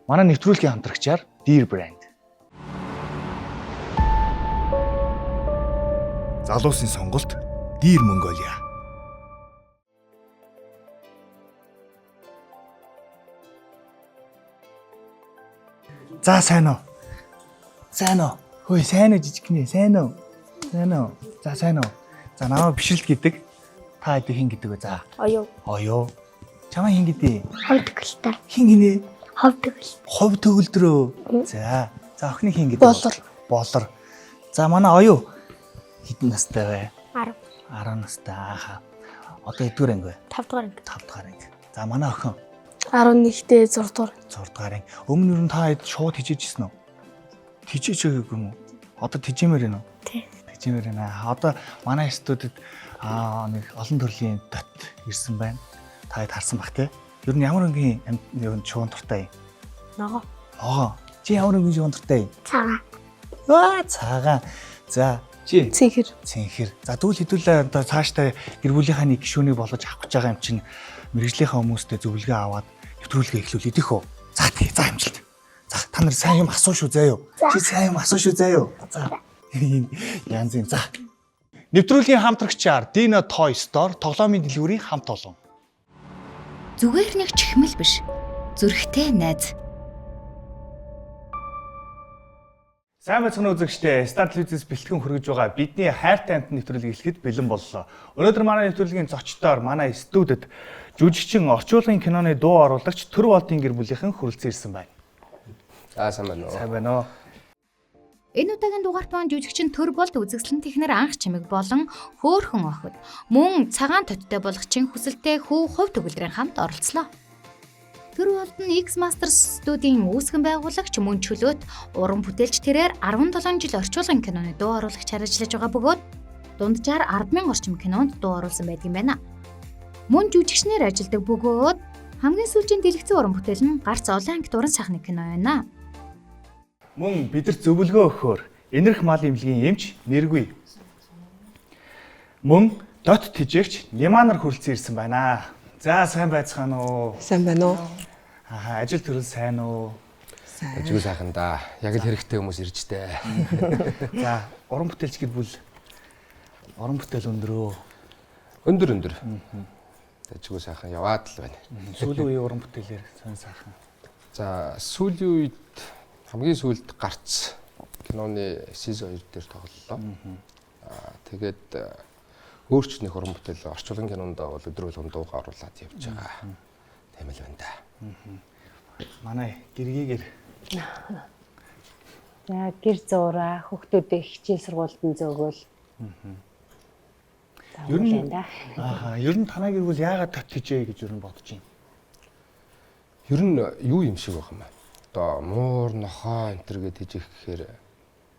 Манай нэвтрүүлгийн хамтрагчаар Deer Brand. Залуусын сонголт Deer Mongolia. За сайн уу? Сайн уу? Хөөе сайн уу жижигхнээ? Сайн уу? Сайн уу? За сайн уу? За намайг бишрэлт гэдэг. Та хэд хин гэдэг вэ? За. Оюу. Оёо. Чамаа хин гэдэг? Хов төгөлтэй. Хин гинэ? Хов төгөл. Хов төгөлдрөө. За. За охины хин гэдэг? Болор. Болор. За манай оюу хэдэн настай вэ? 10. 10 настай. Ааха. Одоо эдгээр анги вэ? 5 дугаар анги. 5 дугаар анги. За манай охин 11-тэй 6 дугаар. 6 дугаар анги. Өмнө нь та хэд шууд хичээжсэн үү? Хичээж байгаагүй юм уу? Одоо тижээмээр байна уу? Тий. Тижээмээр байна. Одоо манай студид нэг олон төрлийн дот ирсэн байна. Та хэд харсан бах те? Ер нь ямар өнгийн амьд шуун дуртай юм? Ногоо. Ногоо. Чи ямар өнгийн шуун дуртай юм? Цагаан. Аа цагаан. За чи Цэнхэр. цэнхэр. За тэгвэл хэдүүлээ одоо цаашдаа гэр бүлийнхаа нэг гишүүнийг болгож авах гэж байгаа юм чинь мэргэжлийнхаа хүмүүстэй зөвлөгөө аваад нэвтрүүлгээ эхлүүлээ тийх үү? За тий, за амжилт. За та нар сайн юм асуу шүү заа юу. Чи сайн юм асуу шүү заа юу. За. Янз юм за. Нэвтрүүлгийн хамтрагчаар Dino Toy Store тоглоомын дэлгүүрийн хамт олон. Зүгээр нэг чихмэл биш. Зүрхтэй найз. Сайн байцгаана уу үзэгчдээ. Star Television-с бэлтгэн хүргэж байгаа бидний хайртай амт нэвтрүүлгийг эхлэхэд бэлэн боллоо. Өнөөдөр манай нэвтрүүлгийн зочдоор манай студид жүжигчин орчуулгын киноны дуу оруулагч Төр Болдын гэр бүлийнхэн хүрэлцэн ирсэн байна. За сайн байна уу. Сайн байна уу? Энэ удаагийн дугаарт маань жүжигчин Төр Болд үзэсгэлэн технэр анх чимэг болон хөөхөн охид мөн цагаан тоттой болгочийн хүсэлтэй хүү хувь төгөлдрийн хамт оролцлоо. Төр Болд нь X Masters студийн үүсгэн байгуулагч мөн чөлөөт уран бүтээлч тэрээр 17 жил орчуулгын киноны дуу оруулагчаар ажиллаж байгаа бөгөөд дунджаар 10,000 орчим кинонд дуу оруулсан байдаг юм байна. Мөн жүжигчнэр ажилладаг бөгөөд хамгийн сүүлийн дэлгэцэн уран бүтээл нь гарц олон ангит уран сайхны кино байна. Мөн бид нар зөвлөгөө өгөхөөр энэрх мал имлэгийн эмч нэргүй. Мөн дот тижээгч Няманар хүрэлцэн ирсэн байна. За сайн байцгаана уу? Сайн байна уу? Аа ажил төрөл сайн уу? Сайн. Ажгүй сайхан да. Яг л хэрэгтэй хүмүүс ирж тээ. За уран бүтээлч гэр бүл уран бүтээл өндрөө. Өндөр өндөр. Ажгүй сайхан яваад л байна. Сүүлийн үеийн уран бүтээлээр сайн сайхан. За сүүлийн үед хамгийн сүүлд гарц киноны season 2 дээр тоглолоо. Аа тэгээд өөрч нэг уран бүтээл орчуулгын кинонд бол өдөр болгон дуугаа оруулаад явж байгаа. Тийм л байна да. Манай гэргийгэр За гэр зуураа хүүхдүүдээ хичээл сургуульд нь зөөгөөл. Ер Ер нь- нь да. Аа ер нь танай гэр бүл яагаад тот тижээ гэж ер нь бодож байна. Ер нь юу юм шиг байгаа юм бэ? Одоо муур, нохоо энэ төр гэж хийх гэхээр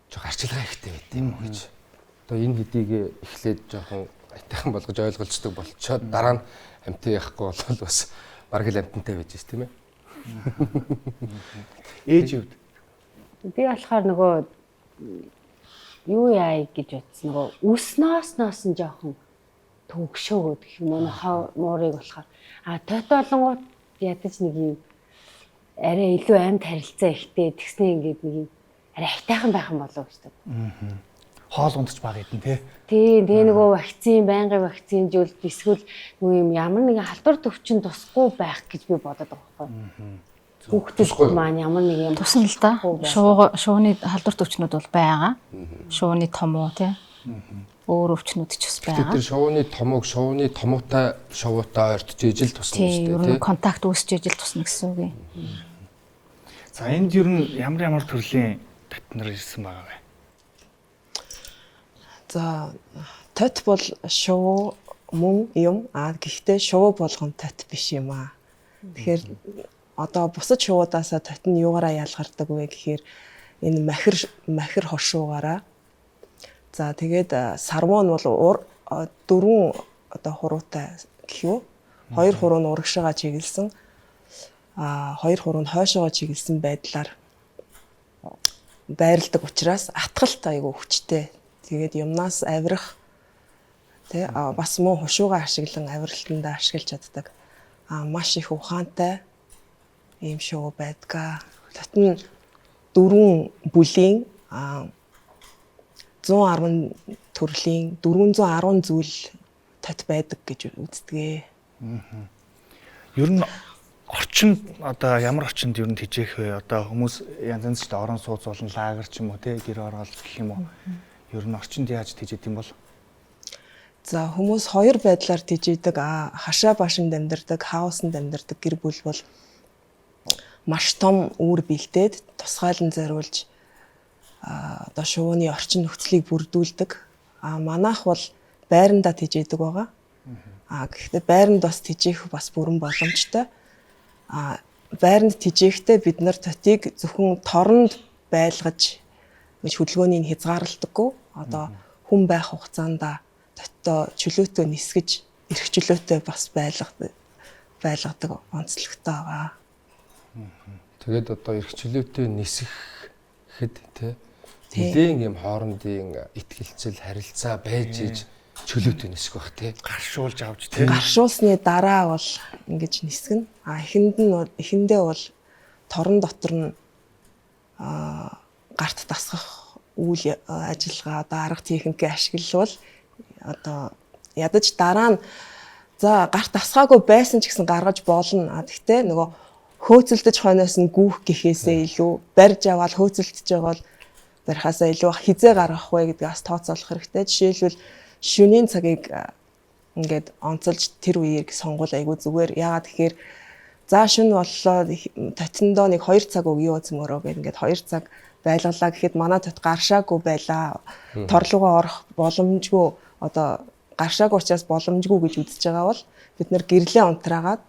жоох арчилгаа ихтэй байт юм уу гэж. Одоо энэ хэдийг эхлээд жоохон аятайхан болгож ойлголцдог болчоод дараа нь амтын яахгүй бол бас бараг л амтантай байж ш тийм ээ. Ээж хувьд Би болохоор нөгөө юу яа гэж бодсон нөгөө үснөөс нь жоохон төгшөөгөөд гэх юм уу нохоо муурыг болохоор а тот олонгууд ядаж нэг юм арай илүү амьд харилцаа ихтэй тэгснэ ингээд нэг юм арай аятайхан байх юм болов уу гэж бодсон. хоол ундч баг идэн те. Тийм, тэгээ нөгөө вакцин, байнгын вакцин зүйлд эсвэл нөгөө юм ямар нэгэн халдвар төвчин тусахгүй байх гэж би бодод байгаа байхгүй. Тусахгүй Хүүхдүүд юу? маань ямар нэг юм Тусна л да. Тусахгүй байх. Шууны халдварт өвчнүүд бол байгаа. Шууны томуу тий. Өөр өвчнүүд ч бас Бид байгаа. тэр шувууны томог, шувууны томуутай шувуутай ойртож ижил тусна Тий, шүү ер дээ нь контакт үүсэж ижил тусна гэсэн үг юм. За энд ер нь ямар ямар төрлийн тот нар ирсэн байгаа вэ? За тот бол шувуу мөн юм. А гэхдээ шувуу болгон тот биш юм аа. Тэгэхээр одоо бусад шувуудаасаа тот нь юугаараа ялгардаг вэ гэхээр энэ махир махир хоршуугаараа. За тэгээд сарвуу нь бол дөрвөн одоо хуруутай гэх юу? Хоёр хуруу нь урагшаага чиглэсэн. А хоёр хуруу нь хойшоогоо чиглэсэн байдлаар байрладаг учраас атгалт айгүй хүчтэй. Тэгээд юмнаас авирах тий бас мөн хушуугаа ашиглан авиралтандаа ашиглаж чаддаг. Маш их ухаантай ийм шувуу байдгаа. Тот нь 4 бүлийн 110 төрлийн 410 зүйл тот байдаг гэж үздэг. Ер нь орчин одоо ямар орчинд ер нь тэжээх вэ? Одоо хүмүүс янз янз ч орон сууц болон лагер ч юм уу те гэр оролт гэх юм уу. Ер нь орчинд яаж тэжээд юм бол? За хүмүүс хоёр байдлаар тэжээдэг. Хашаа башинд амьдардаг, хаусанд амьдардаг гэр бүл бол маш том үүр бэлдээд тусгайлан зориулж одоо шувууны орчин нөхцөлийг бүрдүүлдэг. Манайх бол байрандаа тэжээдэг байгаа. Гэхдээ байранд бас тэжээх бас бүрэн боломжтой. Байранд тэжээхдээ бид нар тотийг зөвхөн торонд байлгаж гэж хөдөлгөөнийг хязгаарлалдаггүй. Одоо хүн байх хугацаанд тоттой чөлөөтэй нисгэж эрх чөлөөтэй бас байлгадаг онцлогтой байгаа. Тэгээд одоо эрх чөлөөтэй нисэхэд те нэлээн юм хоорондын итгэлцэл харилцаа байж иж чөлөөтэй нисэх бах те. Гаршуулж авч те. Гаршуулсны дараа бол ингэж нисгэнэ. Эхэнд нь эхэндээ бол торон дотор нь гарт дасгах үйл ажиллагаа одоо арга техникээ ашиглавал одоо ядаж дараа нь за гарт дасгаагүй байсан ч гэсэн гаргаж болно. Гэхдээ нөгөө хөөцөлдөж хойноос нь гүүх гэхээсээ илүү барьж аваад хөөцөлдөж байгаа бол барихаасаа илүү хизээ гаргах вэ гэдгийг бас тооцоолох хэрэгтэй. Жишээлбэл шөнийн цагийг ингээд онцолж тэр үеийг сонгуул айгүй зүгээр. Яагаад тэгэхээр за шөнө боллоо тотиндоо нэг 2 цаг өгөө зөмөрөө гэх ингээд 2 цаг байлгалаа гэхэд манай тот гаршаагүй байлаа. Торлогоо орох боломжгүй одоо гаршаагүй учраас боломжгүй гэж үзэж байгаа бол бид нэр гэрлээ унтраагаад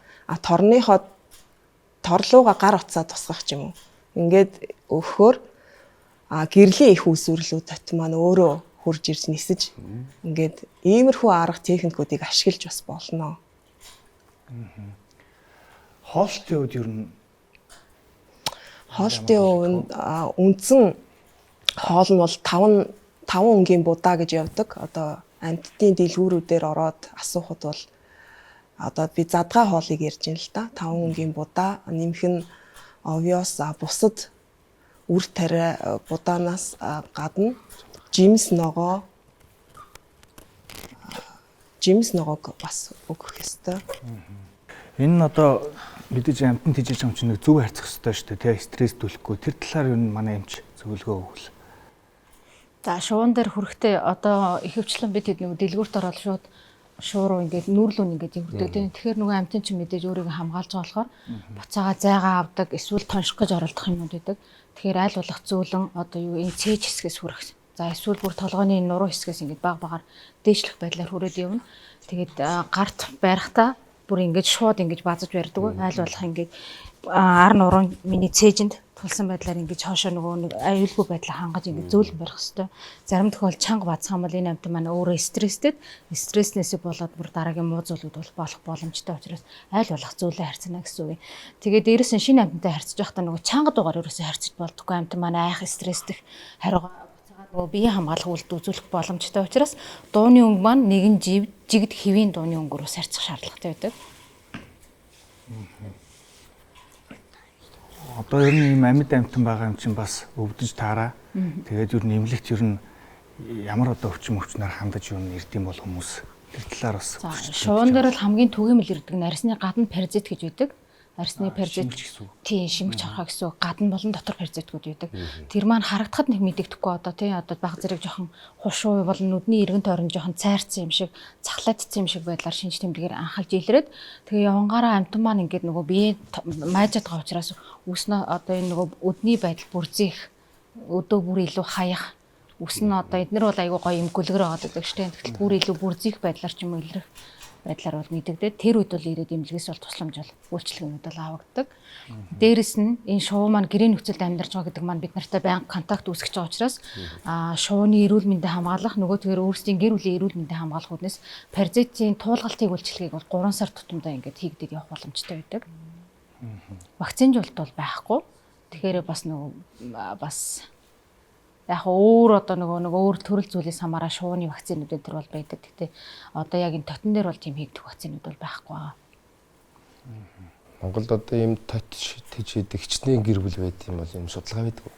торныхоо торлууга гар утсаа тусгах ч юм уу. Ингээд өгөхөөр гэрлийн их үүсвэрлүү тот маань өөрөө хурж ирж нисэж ингээд иймэрхүү арга техникүүдийг ашиглаж бас болно. Хоолтын үед ер нь хоолтын үед үндсэн хоол нь бол 5 өнгийн будаа гэж явдаг. Одоо амьтдын дэлгүүрүүдээр ороод асуухад бол одоо би задгаа хоолыг ярьж байна л да. 5 өнгийн будаа нэмэх нь овёос бусад үр тариа будаанаас гадна жимс ногоо жимс ногоог бас өгөх ёстой. Энэ нь одоо мэдээж амьтан тэжээж юм чинь нэг зөв харьцах ёстой шүү дээ, тэ стресс түлэхгүй. Тэр талаар юу манай эмч зөвлөгөө өгвөл. За шувуун дээр хүрэхдээ одоо ихэвчлэн бид хэд нэг дэлгүүрт ороод шууд шууруу ингээд нүүрлүүн ингээд эвэрдэг тийм. Тэгэхээр нөгөө амьтан чинь мэдээж өөрийгөө хамгаалж байгаа болохоор буцаага зайгаа авдаг, эсвэл тонших гэж оролдох юмуд байдаг. Тэгэхээр аль болох зөөлөн одоо юу энэ цээж хэсгээс хүрэх. За эсвэл бүр толгойн нуруу хэсгээс ингээд баг багаар дээшлэх байдлаар хүрээд явна. Тэгээд гарт байрахтаа бүр ингээд шууд ингээд базаж барьдаг. Аль болох ингээд ар нуруу миний цээжинд тулсан байдлаар ингэж хоошоо нөгөө нэг аюулгүй байдлаа хангаж ингэж зөөлөн барих хэвээр. Зарим тохиол чанга базах юм бол энэ амьтан маань өөрөө стресстэй, стресснээсээ болоод бүр дараагийн муу зүйлүүд бол болох боломжтой учраас аль болох зөөлөн харьцана гэсэн үг. Тэгээ дээрэс нь шинэ амьтантай харьцаж байхдаа нөгөө чанга дугаар ерөөсөө харьцаж болдоггүй, амьтан маань айх стресстэх хариугаа буцаагаад нөгөө биеийн хамгаалах үйлдэл үзүүлэх боломжтой учраас дууны өнгө маань нэгэн жигд хэвийн дууны өнгөөр бас харьцах шаардлагатай байдаг. Одоо ер нь ийм амьд амьтан байгаа юм чинь бас өвдөж таараа. Тэгээд ер нь эмнэлэгт ер нь ямар одоо өвчин мөвчнөр хандаж ер нь ирдэм бол хүмүүс тэр талаар бас. Шуун дээр бол хамгийн түгээмэл ирдэг нь арьсны гадна паразит гэж байдаг. Арьсны паразит тийм шимэгч хорхоо гэсэн үг, гадна болон дотор паразитгүүд байдаг. Тэр маань харагдахад нэг мэдэгдэхгүй одоо тий одоо баг зэрэг жоохон хушуу болон нүдний эргэн тойрон жоохон цайрцсан юм шиг, цахлаадсан юм шиг байдлаар шинж тэмдгээр анхалж илрээд тэгээ явангаараа амьтан маань ингээд нөгөө бие маажаад байгаа учраас үснэ одоо энэ нөгөө өдний байдал бүрзих, өдөө бүр илүү хаях, үс нь одоо эднэр бол айгүй гоё юм гүлгэр байгаад байдаг шүү дээ. Тэгтэл бүр илүү бүрзих байдлаар ч юм уу илрэх байдлаар бол мэдэгдээд тэр үед бол ирээд эмнэлгээс бол тусламж бол үйлчилгээнүүд бол авагддаг. Дээрэс нь энэ шувуу маань гэрээ нөхцөлд амьдарч байгаа гэдэг маань бид нартай байнга контакт үүсгэж байгаа учраас шувууны эрүүл мэндэ хамгаалах, нөгөө тэгэхээр өөрсдийн гэр бүлийн эрүүл мэндэ хамгаалах үүднээс паразитын туулгалтыг үйлчилгээг бол 3 сар тутамдаа ингээд хийгдээд явах боломжтой байдаг. Вакцинжуулалт бол байхгүй. Тэгэхээр бас нөгөө бас Яг өөр одоо нөгөө нэг өөр төрөл зүйлээс хамаараа шувууны вакцинууд энэ төр бол байдаг. Гэтэ одоо яг энэ тотон дээр бол тийм хийгдэх вакцинууд бол байхгүй байгаа. Монголд одоо ийм тот тэжээдэг хичнээн гэр бүл байд юм бол ийм судалгаа байдаг уу?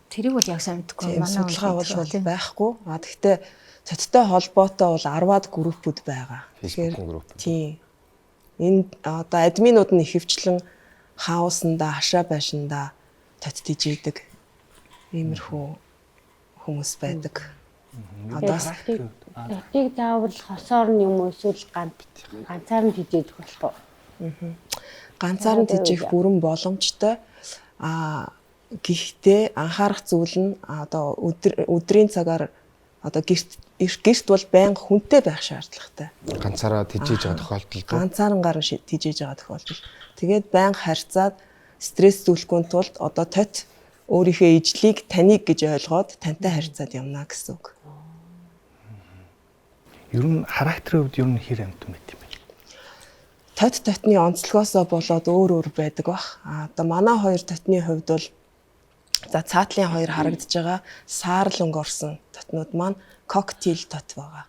Тэрийг бол яг сайн мэдэхгүй. Тийм судалгаа бол байхгүй. А тэгтээ тоттой холбоотой бол 10-аад группүүд байгаа. Facebook-ийн групп. Тийм. Энэ одоо админууд нь ихэвчлэн хаусандаа, хашаа байшиндаа тот тижээдэг. Иймэрхүү хүмүүс байдаг. Одоо Тотыг заавал хосоор нь юм уу эсвэл ганцаар нь тижээж болох уу? Ганцаар нь тижээх бүрэн боломжтой. А гэхдээ анхаарах зүйл нь одоо өдрийн цагаар одоо гэрт бол байнга хүнтэй байх шаардлагатай. Ганцаараа тэжээж байгаа тохиолдолд ганцаарангаар тижээж байгаа тохиолдол. Тэгээд байнга харьцаад стресс зүйлэхгүй тулд одоо тот өөрийнхөө ижлийг таныг гэж ойлгоод тантай харьцаад явна гэсэн үг. Ер нь характерын хувьд ер нь хэр амтан байт юм бэ? Тот тотны онцлогоосоо болоод өөр өөр байдаг бах. А одоо манай хоёр тотны хувьд бол за цаатлын хоёр харагдаж байгаа саарл өнгө орсон тотнууд маань коктейл тот байгаа.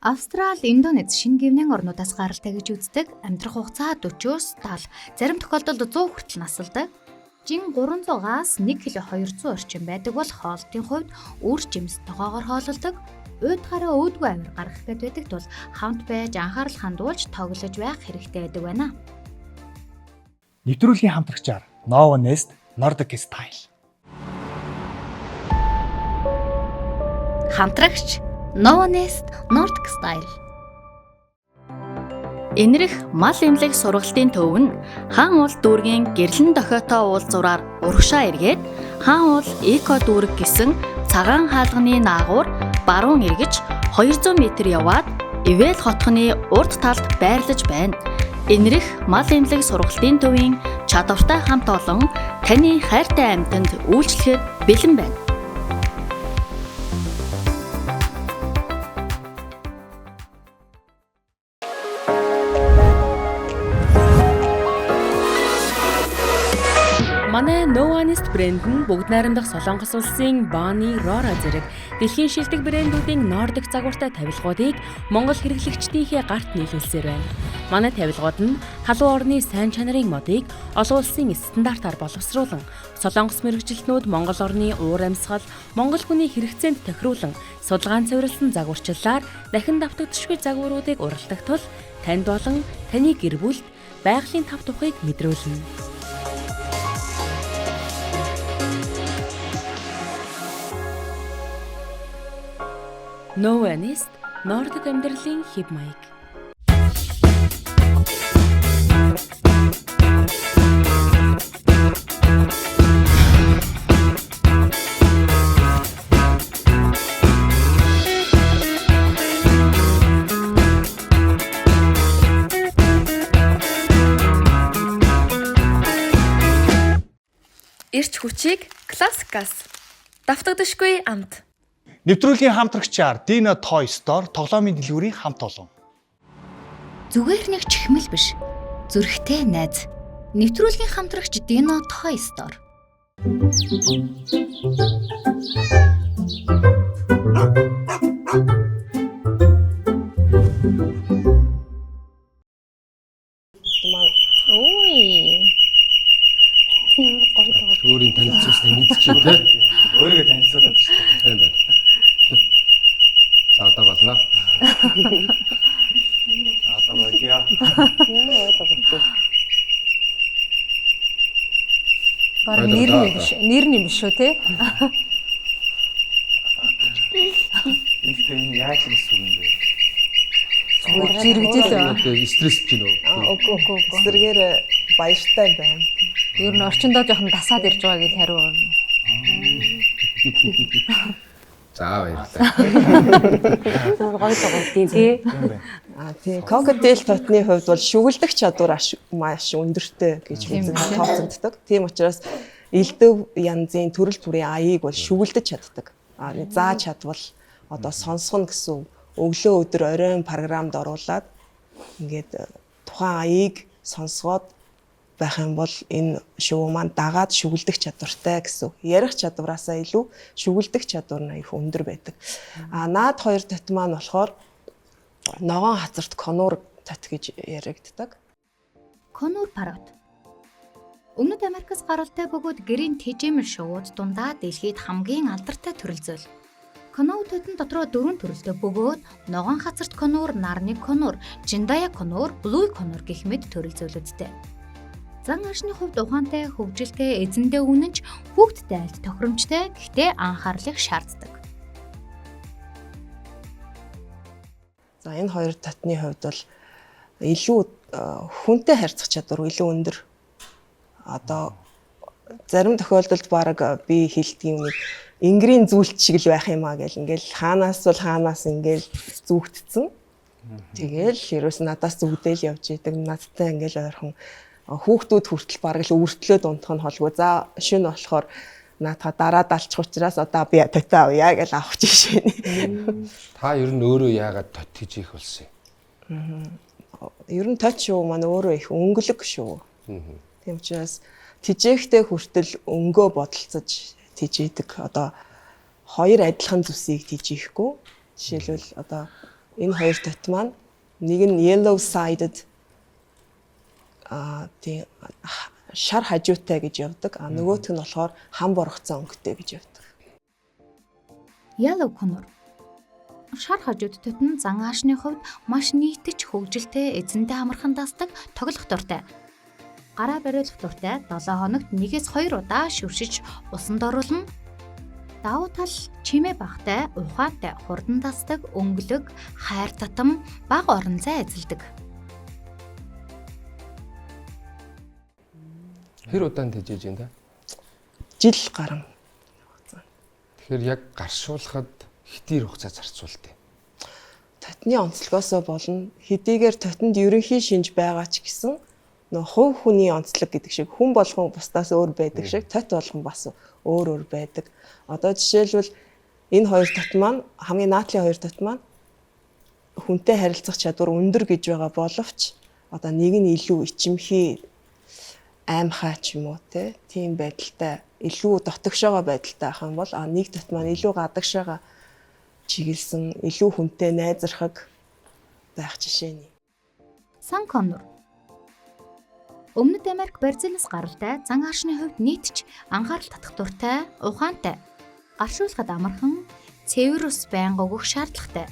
Австрал, Индонез, Шинэ Гвинеийн орнуудаас гаралтай гэж үздэг. Амьдрах хугацаа 40-оос 70, зарим тохиолдолд 100 хүртэл насалдаг. Жин 300-аас 1 кг 200 орчим байдаг бол хоолтын хувьд үр жимс тогоогоор хоололдог. Уйдгараа өөдгөө авир гаргах гээд байдаг тул хамт байж анхаарал хандуулж тоглож байх хэрэгтэй байдаг байна. Нэвтрүүлгийн хамтрагчаар Nova Nest Nordic Style. Хамтрагч Nova Nest Nordic Style. Энэрх мал эмнэлэг сургалтын төв нь Хаан уул дүүргийн гэрлэн дохиотой уулзуураар урагшаа эргээд Хаан уул эко дүүрэг гэсэн цагаан хаалганы наагуур баруун эргэж 200 м яваад Ивэл хотхны урд талд байрлаж байна. Энэрх мал эмнэлэг сургалтын төвийн чадвартай хамт олон таны хайртай амьтанд үйлчлэхэд бэлэн байна. Манай Novanist брэнд нь бүгд найрамдах Солонгос улсын Bani, Rora зэрэг дэлхийн шилдэг брэндүүдийн Nordic загвартай тавилгуудыг Монгол хэрэглэгчдийнхээ гарт нийлүүлсээр байна. Манай тавилгууд нь халуун орны сайн чанарын модыг олон улсын стандартаар боловсруулан Солонгос мэргэжилтнүүд Монгол орны уур амьсгал, Монгол хүний хэрэгцээнд тохируулан судалгаан суурилсан загварчлалаар дахин давтагдшгүй загваруудыг уралдах тул танд болон таны гэр бүлд байгалийн тав тухыг мэдрүүлнэ. Novanist Нордик амьдралын хэв маяг. Ирч хүчийг классикаас давтагдашгүй амт. Нэвтрүүлгийн хамтрагчаар Dino Toy Store тоглоомын дэлгүүрийн хамт олон. Зүгээр нэг чихмэл биш. Зүрхтэй найз. Нэвтрүүлгийн хамтрагч Dino Toy Store. Ой. Ямар гоё дуу. Өөрийн танилцуулсныг мэдчихэв те. Өөрийгөө танилцуулаад шүү дээ. Тийм байна. За одоо болно. За одоо болио. Бараг нэр нь юм биш. Нэр нь юм биш үү те? Энэ гэхдээ энэ яаж гэсэн үг юм бэ? Зэрэгдэл. Одоо стресс ч юм уу? Үгүй үгүй. Эсэргээр баяртай байна. Ер нь орчиндөө жоохон дасаад ирж байгаа гэж хариу. За баярлалаа. Гоё дуу тий. А тийм коктейл тотны хувьд бол шүглдэх чадвар маш өндөртэй гэж үзэн тооцогддог. Тийм учраас элдв янзын төрөл бүрийн аяыг бол шүглдэж чаддаг. А зааж чадвал одоо сонсгоно гэсэн өглөө өдөр оройн програмд оруулаад ингээд тухайн аяыг сонсгоод байх юм бол энэ шувуу маань дагаад шүглдэх чадвартай гэсэн үг. Ярих чадвараасаа илүү шүглдэх чадвар нь их өндөр байдаг. А наад хоёр тот маань болохоор ногоон хацарт conure тот гэж яригддаг. Conure parrot. Өмнөд Америкас гаралтай бөгөөд гэрийн тэжээмэл шувууд дундаа дэлхийд хамгийн алдартай төрөл зүйл. Conure тотон дотроо дөрвөн төрөлтэй бөгөөд ногоон хацарт conure, нарны conure, Jandaya conure, blue conure гэх мэт төрөл зүйлүүдтэй. Зан аашны хувьд ухаантай, хөгжилтэй, эзэндээ үнэнч, хүүхэдтэй айлт тохиромжтой, гэхдээ анхаарлыг шаарддаг. За энэ хоёр тотны хувьд бол илүү хүнтэй харьцах чадвар илүү өндөр. Одоо зарим тохиолдолд бараг би хэлдэг юм нэг энгэрийн зүйлт шиг л байх юм а гэл ингээл хаанаас бол хаанаас ингээл зүгтцэн. Тэгэл ерөөс надаас зүгдээл явж идэг. Надтай ингээл ойрхон хүүхдүүд хүртэл бараг л өвөртлөөд унтах нь холгүй. За шөнө болохоор наадха дараа далчих учраас одоо би тотоо авъя гэж авах жишээ нэ. Та ер нь өөрөө яагаад тот тэжээх болсон юм? Ер нь тот шувуу маань өөрөө их өнгөлөг шувуу. Тийм учраас тэжээхтэй хүртэл өнгөө бодолцож тэжээдэг. Одоо хоёр адилхан зүйлсийг тэжээхгүй. Жишээлбэл одоо энэ хоёр тот маань нэг нь yellow sided тийм шар хажуутай гэж явдаг. А нөгөөх нь болохоор хам боргоцсон өнгөтэй гэж явдаг. Yellow conure. Шар хажууд тотон зан аашны хувьд маш нийтж хөгжилтэй, эзэндээ амархан дасдаг, тоглох дуртай. Гараа бариулах дуртай 7 хоногт 1-2 удаа шүршиж усанд оруулна. Давуу тал чимээ багтай, ухаантай, хурдан дасдаг, өнгөлөг, хайр татам, бага орон зай эзэлдэг. Хэр удаан тэжээж юм да? Жил гарan. Тэгэхээр яг гаршуулахад хэдийр хугацаа зарцуулдаг? Тотны онцлогоосоо болно. Хэдийгээр тотонд ерөнхий шинж байгаа ч гэсэн нөө хувь хүний онцлог гэдэг шиг хүн болгон бусдаас өөр байдаг шиг тот болгон бас өөр өөр байдаг. Одоо жишээлбэл энэ хоёр тот маань хамгийн наадлын хоёр тот маань хүнтэй харилцах чадвар өндөр гэж байгаа боловч одоо нэг нь илүү ичимхий аймхай ч юм уу тийм байдалтай илүү дотогшоогоо байдалтай байх юм бол нэг тот маань илүү гадагшаага чиглэсэн илүү хүнтэй найзархаг байх жишээ нь. Sun conure. Өмнөд Америк Бразилиас гаралтай зан аашны хувьд нийтч анхаарал татах дуртай, ухаантай, гаршуулахад амархан, цэвэр ус байнга өгөх шаардлагатай.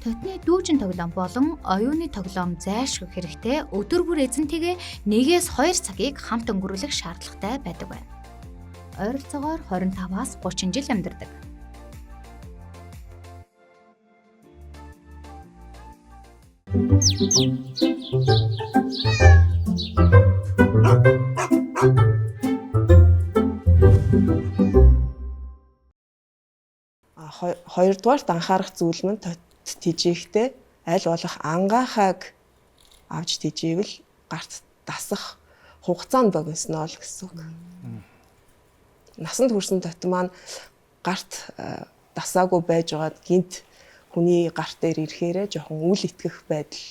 Тотны дүүжин тоглоом болон оюуны тоглоом зайлшгүй хэрэгтэй өдөр бүр эзэнтэйгээ 1-2 цагийг хамт өнгөрүүлэх шаардлагатай байдаг байна. Ойролцоогоор 25-аас 30 жил амьдардаг. Хоёрдугаарт анхаарах зүйл нь тот тэжээхдээ аль болох ангаахайг авч тэжээвэл гарт дасах хугацаанд богиносно л гэсэн үг. Насанд хүрсэн тот маань гарт дасаагүй байж байгаад гинт хүний гарт дээр ирэхээрээ жоохон үл итгэх байдал,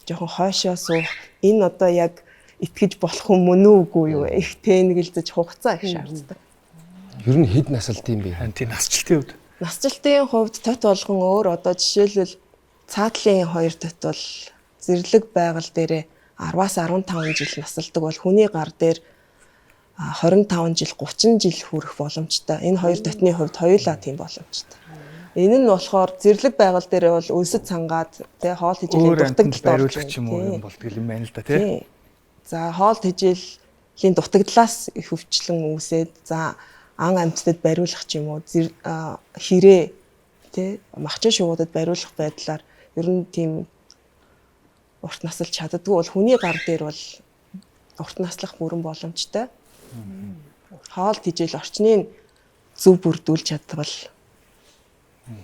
жоохон хойшоо суух, энэ одоо яг итгэж болох юм мөн үгүй юу? Их тэнэгэлзэж хугацаа их шаарддаг. Ер нь хэд насалт юм бэ? Тийм насжилтын хувьд. Насжилтын хувьд тот болгон өөр. Одоо жишээлбэл цаатлын хоёр тот бол зэрлэг байгаль дээрээ 10-аас 15 жил насалдаг бол хүний гар дээр 25 жил 30 жил хүрэх боломжтой. Энэ хоёр дотны хувьд хоёулаа тийм боломжтой. Энэ нь болохоор зэрлэг байгаль дээр бол өлсөд цангаад тий хоол хижээлийн дутагдaltaд бариулах ч юм уу юм болдгол юм байна л да тий. За хоол хижээлийн дутагдлаас их өвчлөн үүсээд за ан амьтдад бариулах ч юм уу хэрээ тий махчин шувуудад бариулах байдлаар ер нь тийм урт насалж чаддгүй бол хүний гар дээр бол урт наслах бүрэн боломжтой. Хоол тэжээл орчныг зөв бүрдүүлж чадвал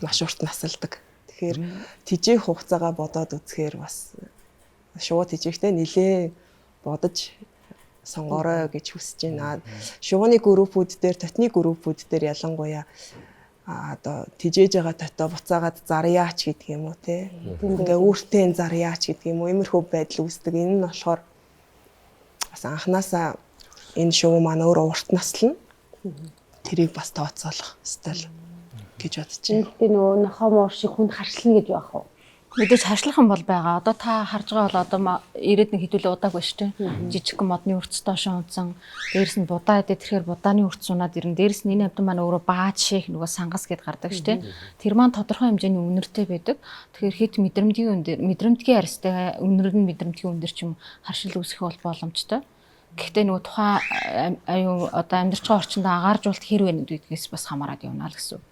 маш урт насалдаг. Тэгэхээр тэжээх хугацаагаа бодоод үзэхээр бас шувуу тэжээхдээ нилээн бодож сонгоорой гэж хүсэж байна. Шувууны группүүд дээр, тотны группүүд дээр ялангуяа одоо тэжээж байгаа тотоо буцаагаад зарьяач гэдэг юм уу те. Ингээ үүртэн зарьяач гэдэг юм уу, иймэрхүү байдал үүсдэг. Энэ нь болохоор Бас анханасаа энэ шувуу маань өөр урт наслна. Тэрийг бас тооцоолох ёстой л гэж бодож байна. Гэхдээ нөгөө нохоо муур шиг хүнд харшлна гэж байх уу? Мэдээж харшлах юм бол байгаа. Одоо та харж байгаа бол одоо ирээд нэг хэдүүлээ удаагүй шүү дээ. Жижигхэн модны өрц доошоо унтсан. Дээрэс нь будаа идэ тэрхээр будааны өрц унаад ирнэ. Дээрэс нь энэ амьтан маань өөрөө бааж шээх нөгөө сангас гэд гардаг шүү дээ. Тэр маань тодорхой хэмжээний үнэртэй байдаг. Тэгэхээр хэд мэдрэмтгий өндөр, мэдрэмтгий арьстай үнэр нь мэдрэмтгий өндөр ч юм харшил үүсэх бол боломжтой. Гэхдээ нөгөө тухайн аюу одоо амьдарч байгаа орчинд агааржуулалт хэр вэ гэдгээс бас хамаарат явна л гэсэн үг.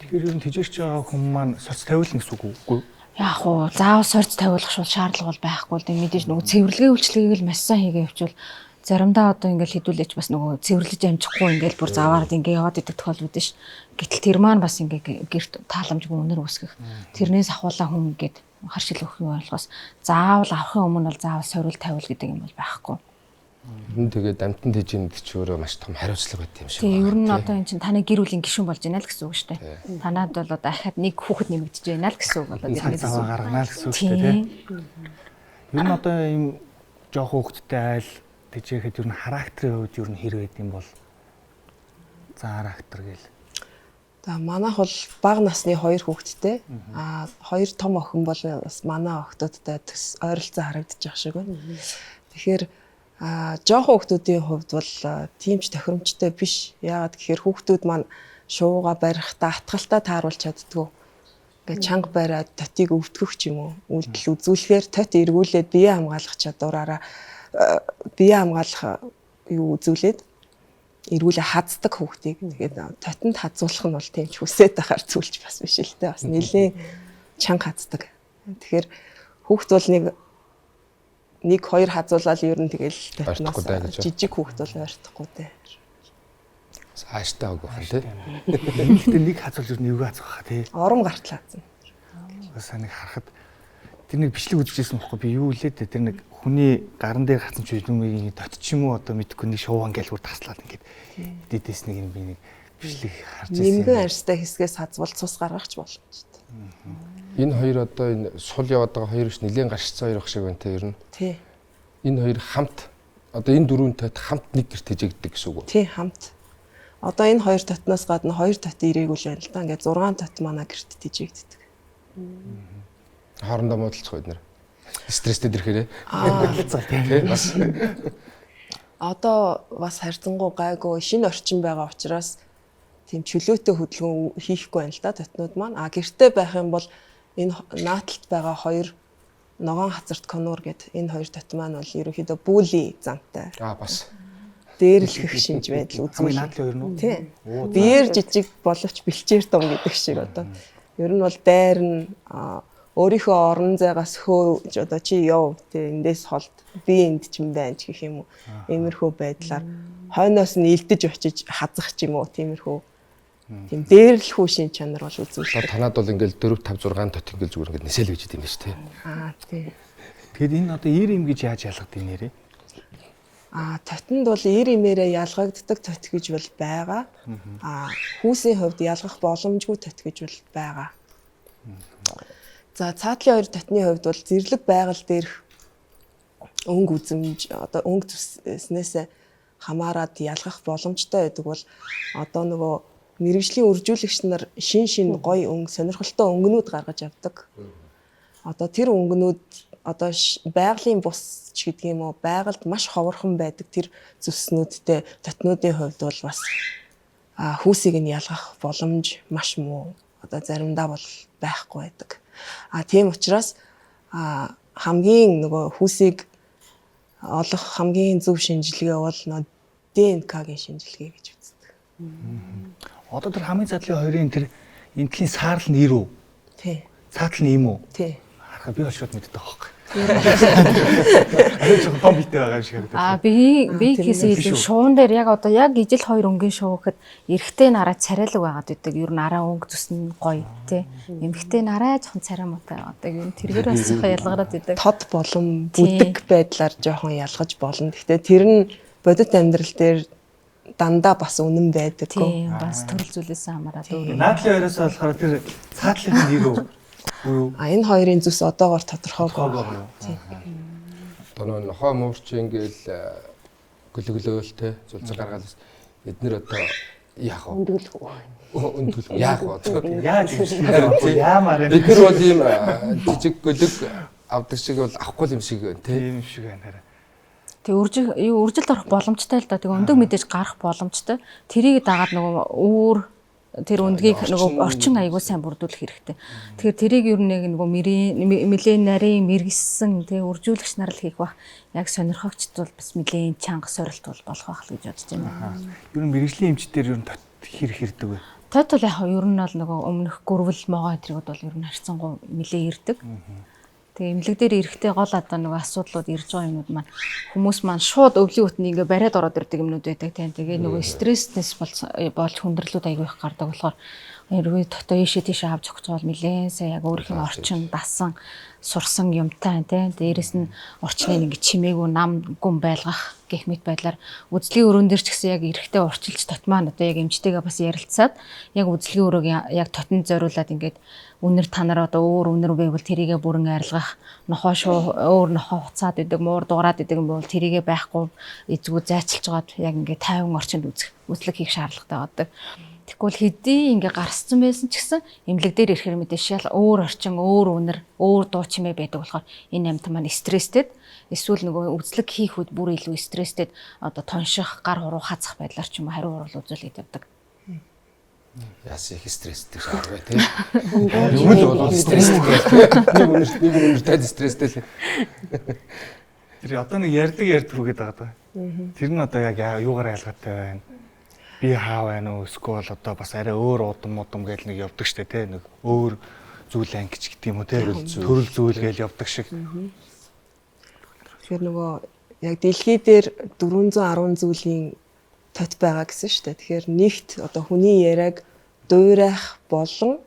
Тэгэхээр ер нь тэжээч байгаа хүн маань соц тавиулна гэсэн үг үгүй юу? Яг уу заавал сорьц тавиулах шул шаардлага бол байхгүй л дээ. Мэдээж нөгөө цэвэрлэгээ үйлчилгээг л маш сайн хийгээ явуучвал заримдаа одоо ингээл хэдүүлээч бас нөгөө цэвэрлэж амжихгүй ингээл бүр заваарад ингээ яваад идэг тохиол үүдэн ш. Гэтэл тэр маань бас ингээ гэрт тааламжгүй үнэр үүсгэх. Тэрнээс ахуулаа хүн ингээд харшил өгөх юм болохоос заавал авахын өмнө бол заавал сорил тавиул гэдэг юм бол байхгүй. Ер нь тэгээд амтан тэжээнд ч өөрөө маш том хариуцлага байт юм шиг байна. Ер нь одоо эн чинь таны гэр бүлийн гишүүн болж байна л гэсэн үг шүү дээ. Танад бол одоо ахаад нэг хүүхэд нэмэгдэж байна л гэсэн үг болоод ирнэ. Цаг гаргана л гэсэн үг шүү дээ, тийм. Ер нь одоо ийм жоох хүүхэдтэй айл тэжээхэд ер нь характерын хувьд ер нь хэр байд юм бол за характер гээл. За манайх бол бага насны 2 хүүхэдтэй. Аа 2 том охин бол бас манай охтуудтай төс ойролцоо харагдчих шиг байна. Тэгэхээр жоохон хүүхдүүдийн хувьд бол тийм ч тохиромжтой биш. Яагаад гэхээр хүүхдүүд маань шууга барихтаа атгалтай тааруулж чаддгүй. Ингээд чанга бариад тотийг өвдгөх ч юм уу. Үйлдэл үзүүлэхээр тот эргүүлээд бие хамгаалах чадвараараа бие хамгаалах юу үзүүлээд эргүүлээ хаздаг хүүхдийг. Тэгээд тотонд хазуулах нь бол тийм ч хүсээд байхаар зүйлч бас биш л дээ. Бас нэлээд чанга хаздаг. Тэгэхээр хүүхд бол нэг хоёр хазуулаад ер нь тэгэл татнаас жижиг хүүхд бол ойртохгүй дээ. Ааштай үг байна тий. Гэхдээ нэг хазуул ер нь эвгүй хазах хаа тий. Ором гартал хазна. Угаасаа нэг харахад тэр нэг бичлэг үзчихсэн байхгүй би юу үлээ дээ тэр нэг хүний гаран дээр хатсан ч юм тот ч юм уу одоо мэдхгүй нэг шууван гээл бүр таслаад ингээд дэдэс нэг юм би нэг бичлэг харж байсан. Нэмгэн арьстай хэсгээс хазвал цус гаргах ч боломжтой. Энэ хоёр одоо энэ сул яваад байгаа хоёр биш нэлээд гарчсан хоёр ах шиг байна те ер нь. Тий. Энэ хоёр хамт одоо энэ дөрвөн тот хамт нэг гэрт тэжээгддэг гэсэн үг үү? Тий, хамт. Одоо энэ хоёр тотноос гадна хоёр тот ирээгүй л байна л да. Ингээд 6 тот манай гэрт тэжээгддэг. Хоорондоо муудалцах бид нэр. Стресстэй ирэхээрээ. Муудалцах тийм бас. Одоо бас харьцангуй гайгүй шинэ орчин байгаа учраас тийм чөлөөтэй хөдөлгөөн хийхгүй байна л да тотнууд маань. А гэртээ байх юм бол энэ нааталт байгаа хоёр ногоон хазарт конур гэд энэ хоёр тот маань бол ерөнхийдөө бүүлийн замтай. Аа бас дээрлэхэх шинж байдал үзүүл. Хамгийн наадлын хоёр нь үү? Тий. Биеэр жижиг боловч бэлчээр том гэдэг шиг одоо. Ер нь бол дайр нь өөрийнхөө орон зайгаас хөө одоо чи яв тий эндээс холд би энд ч юм байна ч гэх юм уу. Иймэрхүү байдлаар хойноос нь илдэж очиж хазах ч юм уу тиймэрхүү. Тийм дээрлэхүү шин чанар бол үзүүлдэг. Танад бол ингээл 4 5 6 тот ингээл зүгээр ингээд нисэл гэж идэв юм шүү дээ. Аа тий. Тэгэхэд энэ одоо 90 им гэж яаж ялгадаг нэрээ? Аа тотонд бол 90 имээрээ ялгагддаг тот гэж бол байгаа. Аа хүүсийн хувьд ялгах боломжгүй тот гэж бол байгаа. За цаатлын хоёр тотны хувьд бол зэрлэг байгаль дээрх өнгө үзэмж одоо өнгө зүснээс хамаарат ялгах боломжтой байдаг бол одоо нөгөө мэргэжлийн үржүүлэгч нар шин шин гоё өнгө сонирхолтой өнгөнүүд гаргаж авдаг. Одоо тэр өнгөнүүд одоо байгалийн бус ч гэдэг юм уу байгальд маш ховорхон байдаг тэр зүснүүдтэй тотнуудын хувьд бол бас хүүсийг нь ялгах боломж маш муу. Одоо заримдаа бол байхгүй байдаг. А тийм учраас хамгийн нөгөө хүүсийг олох хамгийн зөв шинжилгээ бол нөгөө ДНК-гийн шинжилгээ гэж үздэг. Одоо тэр хамгийн задлын хоёрын тэр энтлийн саарл нь 90 үү? Тий. Цаатал нь ийм үү? Тий. Харахаа би бол шууд мэддэг байхгүй. Арай жоохон том битэй байгаа юм шиг харагдав. Аа би хийхээс илүү шуун дээр яг одоо яг ижил хоёр өнгийн шуу гэхэд эрэгтэй нь арай царайлаг байгаад байдаг. Ер нь арай өнгө зүс нь гоё тий. Эмэгтэй нь арай жоохон царай муутай байгаад байдаг. Ер нь тэргээр бас жоохон ялгараад байдаг. Тод болон бүдэг байдлаар жоохон ялгаж болно. Гэхдээ тэр нь бодит амьдрал дээр дандаа бас үнэн байдаг. Тийм бас төрөл зүйлээс хамаарат өөр. Наадлын хоёроос болохоор тэр цаатлын нь 90 үү? А энэ хоёрын зүс одоогоор тодорхойгүй. Тийм. Одоо нөө нохоо муурч ингээл Гөлөглөөл те зулцал гаргаал эднэр одоо яах вэ? Өндгөлөх үү? Өндгөлөх яах вэ? Яаж юм яамаар юм. Бид нар бол ийм жижиг гөлөг авдаг шиг бол авахгүй юм шиг байна те. Тийм шиг байна хараа. Тэг үржих юу үржилт орох боломжтой л да. Тэг өндөг мэдээж гарах боломжтой. Тэрийг дагаад нөгөө өөр тэр өндгийг нөгөө орчин аягүй сайн бүрдүүлэх хэрэгтэй. Тэгэхээр тэрийг ер нь яг нөгөө мэрийн нэлээд нарийн мэргэссэн тэг үржүүлэгч нар л хийх бах. Яг сонирхогчд бол бас нэлээд чанга сорилт бол болох байх л гэж бодож байна. Ер нь мэргэжлийн эмчдэр ер нь тот хэр хэрдэг вэ? Тот бол яг ер нь бол нөгөө өмнөх гүрвэл могоо тэргүүд бол ер нь харьцангуй нэлээд ирдэг. Тэгээ эмнэлэг дээр эрэхтэй гол одоо нөгөө асуудлууд ирж байгаа юмнууд маань хүмүүс маань шууд өвлийн үтний ингээ бариад ороод ирдэг юмнууд байдаг тийм. Тэгээ нөгөө стресснес болж хүндрэлүүд аягүй их гардаг болохоор эрвээ дотоо ийшээ тийшээ авч өгч байгаа бол нэлээд сайн яг өөрийнх нь орчин дасан сурсан юмтай тийм. Дээрээс нь орчныг ингээ чимээгүй нам гүн байлгах гэх мэт байдлаар үзлэгийн өрөөн дээр ч гэсэн яг эрэхтэй урчилж тот маань одоо яг эмчтэйгээ бас ярилцаад яг үзлэгийн өрөөг яг тотонд зориулаад ингээд үнэр танаар одоо өөр үнэр байвал тэрийгэ бүрэн арилгах, нохоо шуу өөр нохоо хуцаад идэг, муур дуграад идэг юм бол тэрийгэ байхгүй эзгүй зайчилж байгаад яг ингээд 50 орчинд үзэх үзлэг хийх шаардлагатай байдаг. Тэгэхгүй бол хэдий ингээ гарцсан байсан ч гэсэн эмнэлэг дээр ирэхээр мэдээж шал өөр орчин, өөр үнэр, өөр дуу чимээ байдаг болохоор энэ амьтан маань стресстэй эсвэл нөгөө үзлэг хийх үед бүр илүү стресстэй одоо тонших, гар хуруу хазах байдлаар ч юм уу хариу урал үзүүлээд явдаг. Яасан их стресстэй шаарга тий. Юм л бол стресстэй. Нэг үнэрт нэг үнэртэй стресстэй л. Тэр одоо нэг ярьдаг ярьдаг үгээд байгаа даа. Тэр нь одоо яг юугаар ялгаатай байна? Би хаа байна уу? Эсвэл одоо бас арай өөр удам мудам гээл нэг явдаг штэ тий. Нэг өөр зүйл анги ч гэдэг юм уу тий. Төрөл зүйл гээл явдаг шиг. Тэгэхээр нөгөө яг дэлхий дээр 410 зүйлийн тот байгаа гэсэн шүү дээ. Тэгэхээр нэгт одоо хүний яриаг дуурайх болон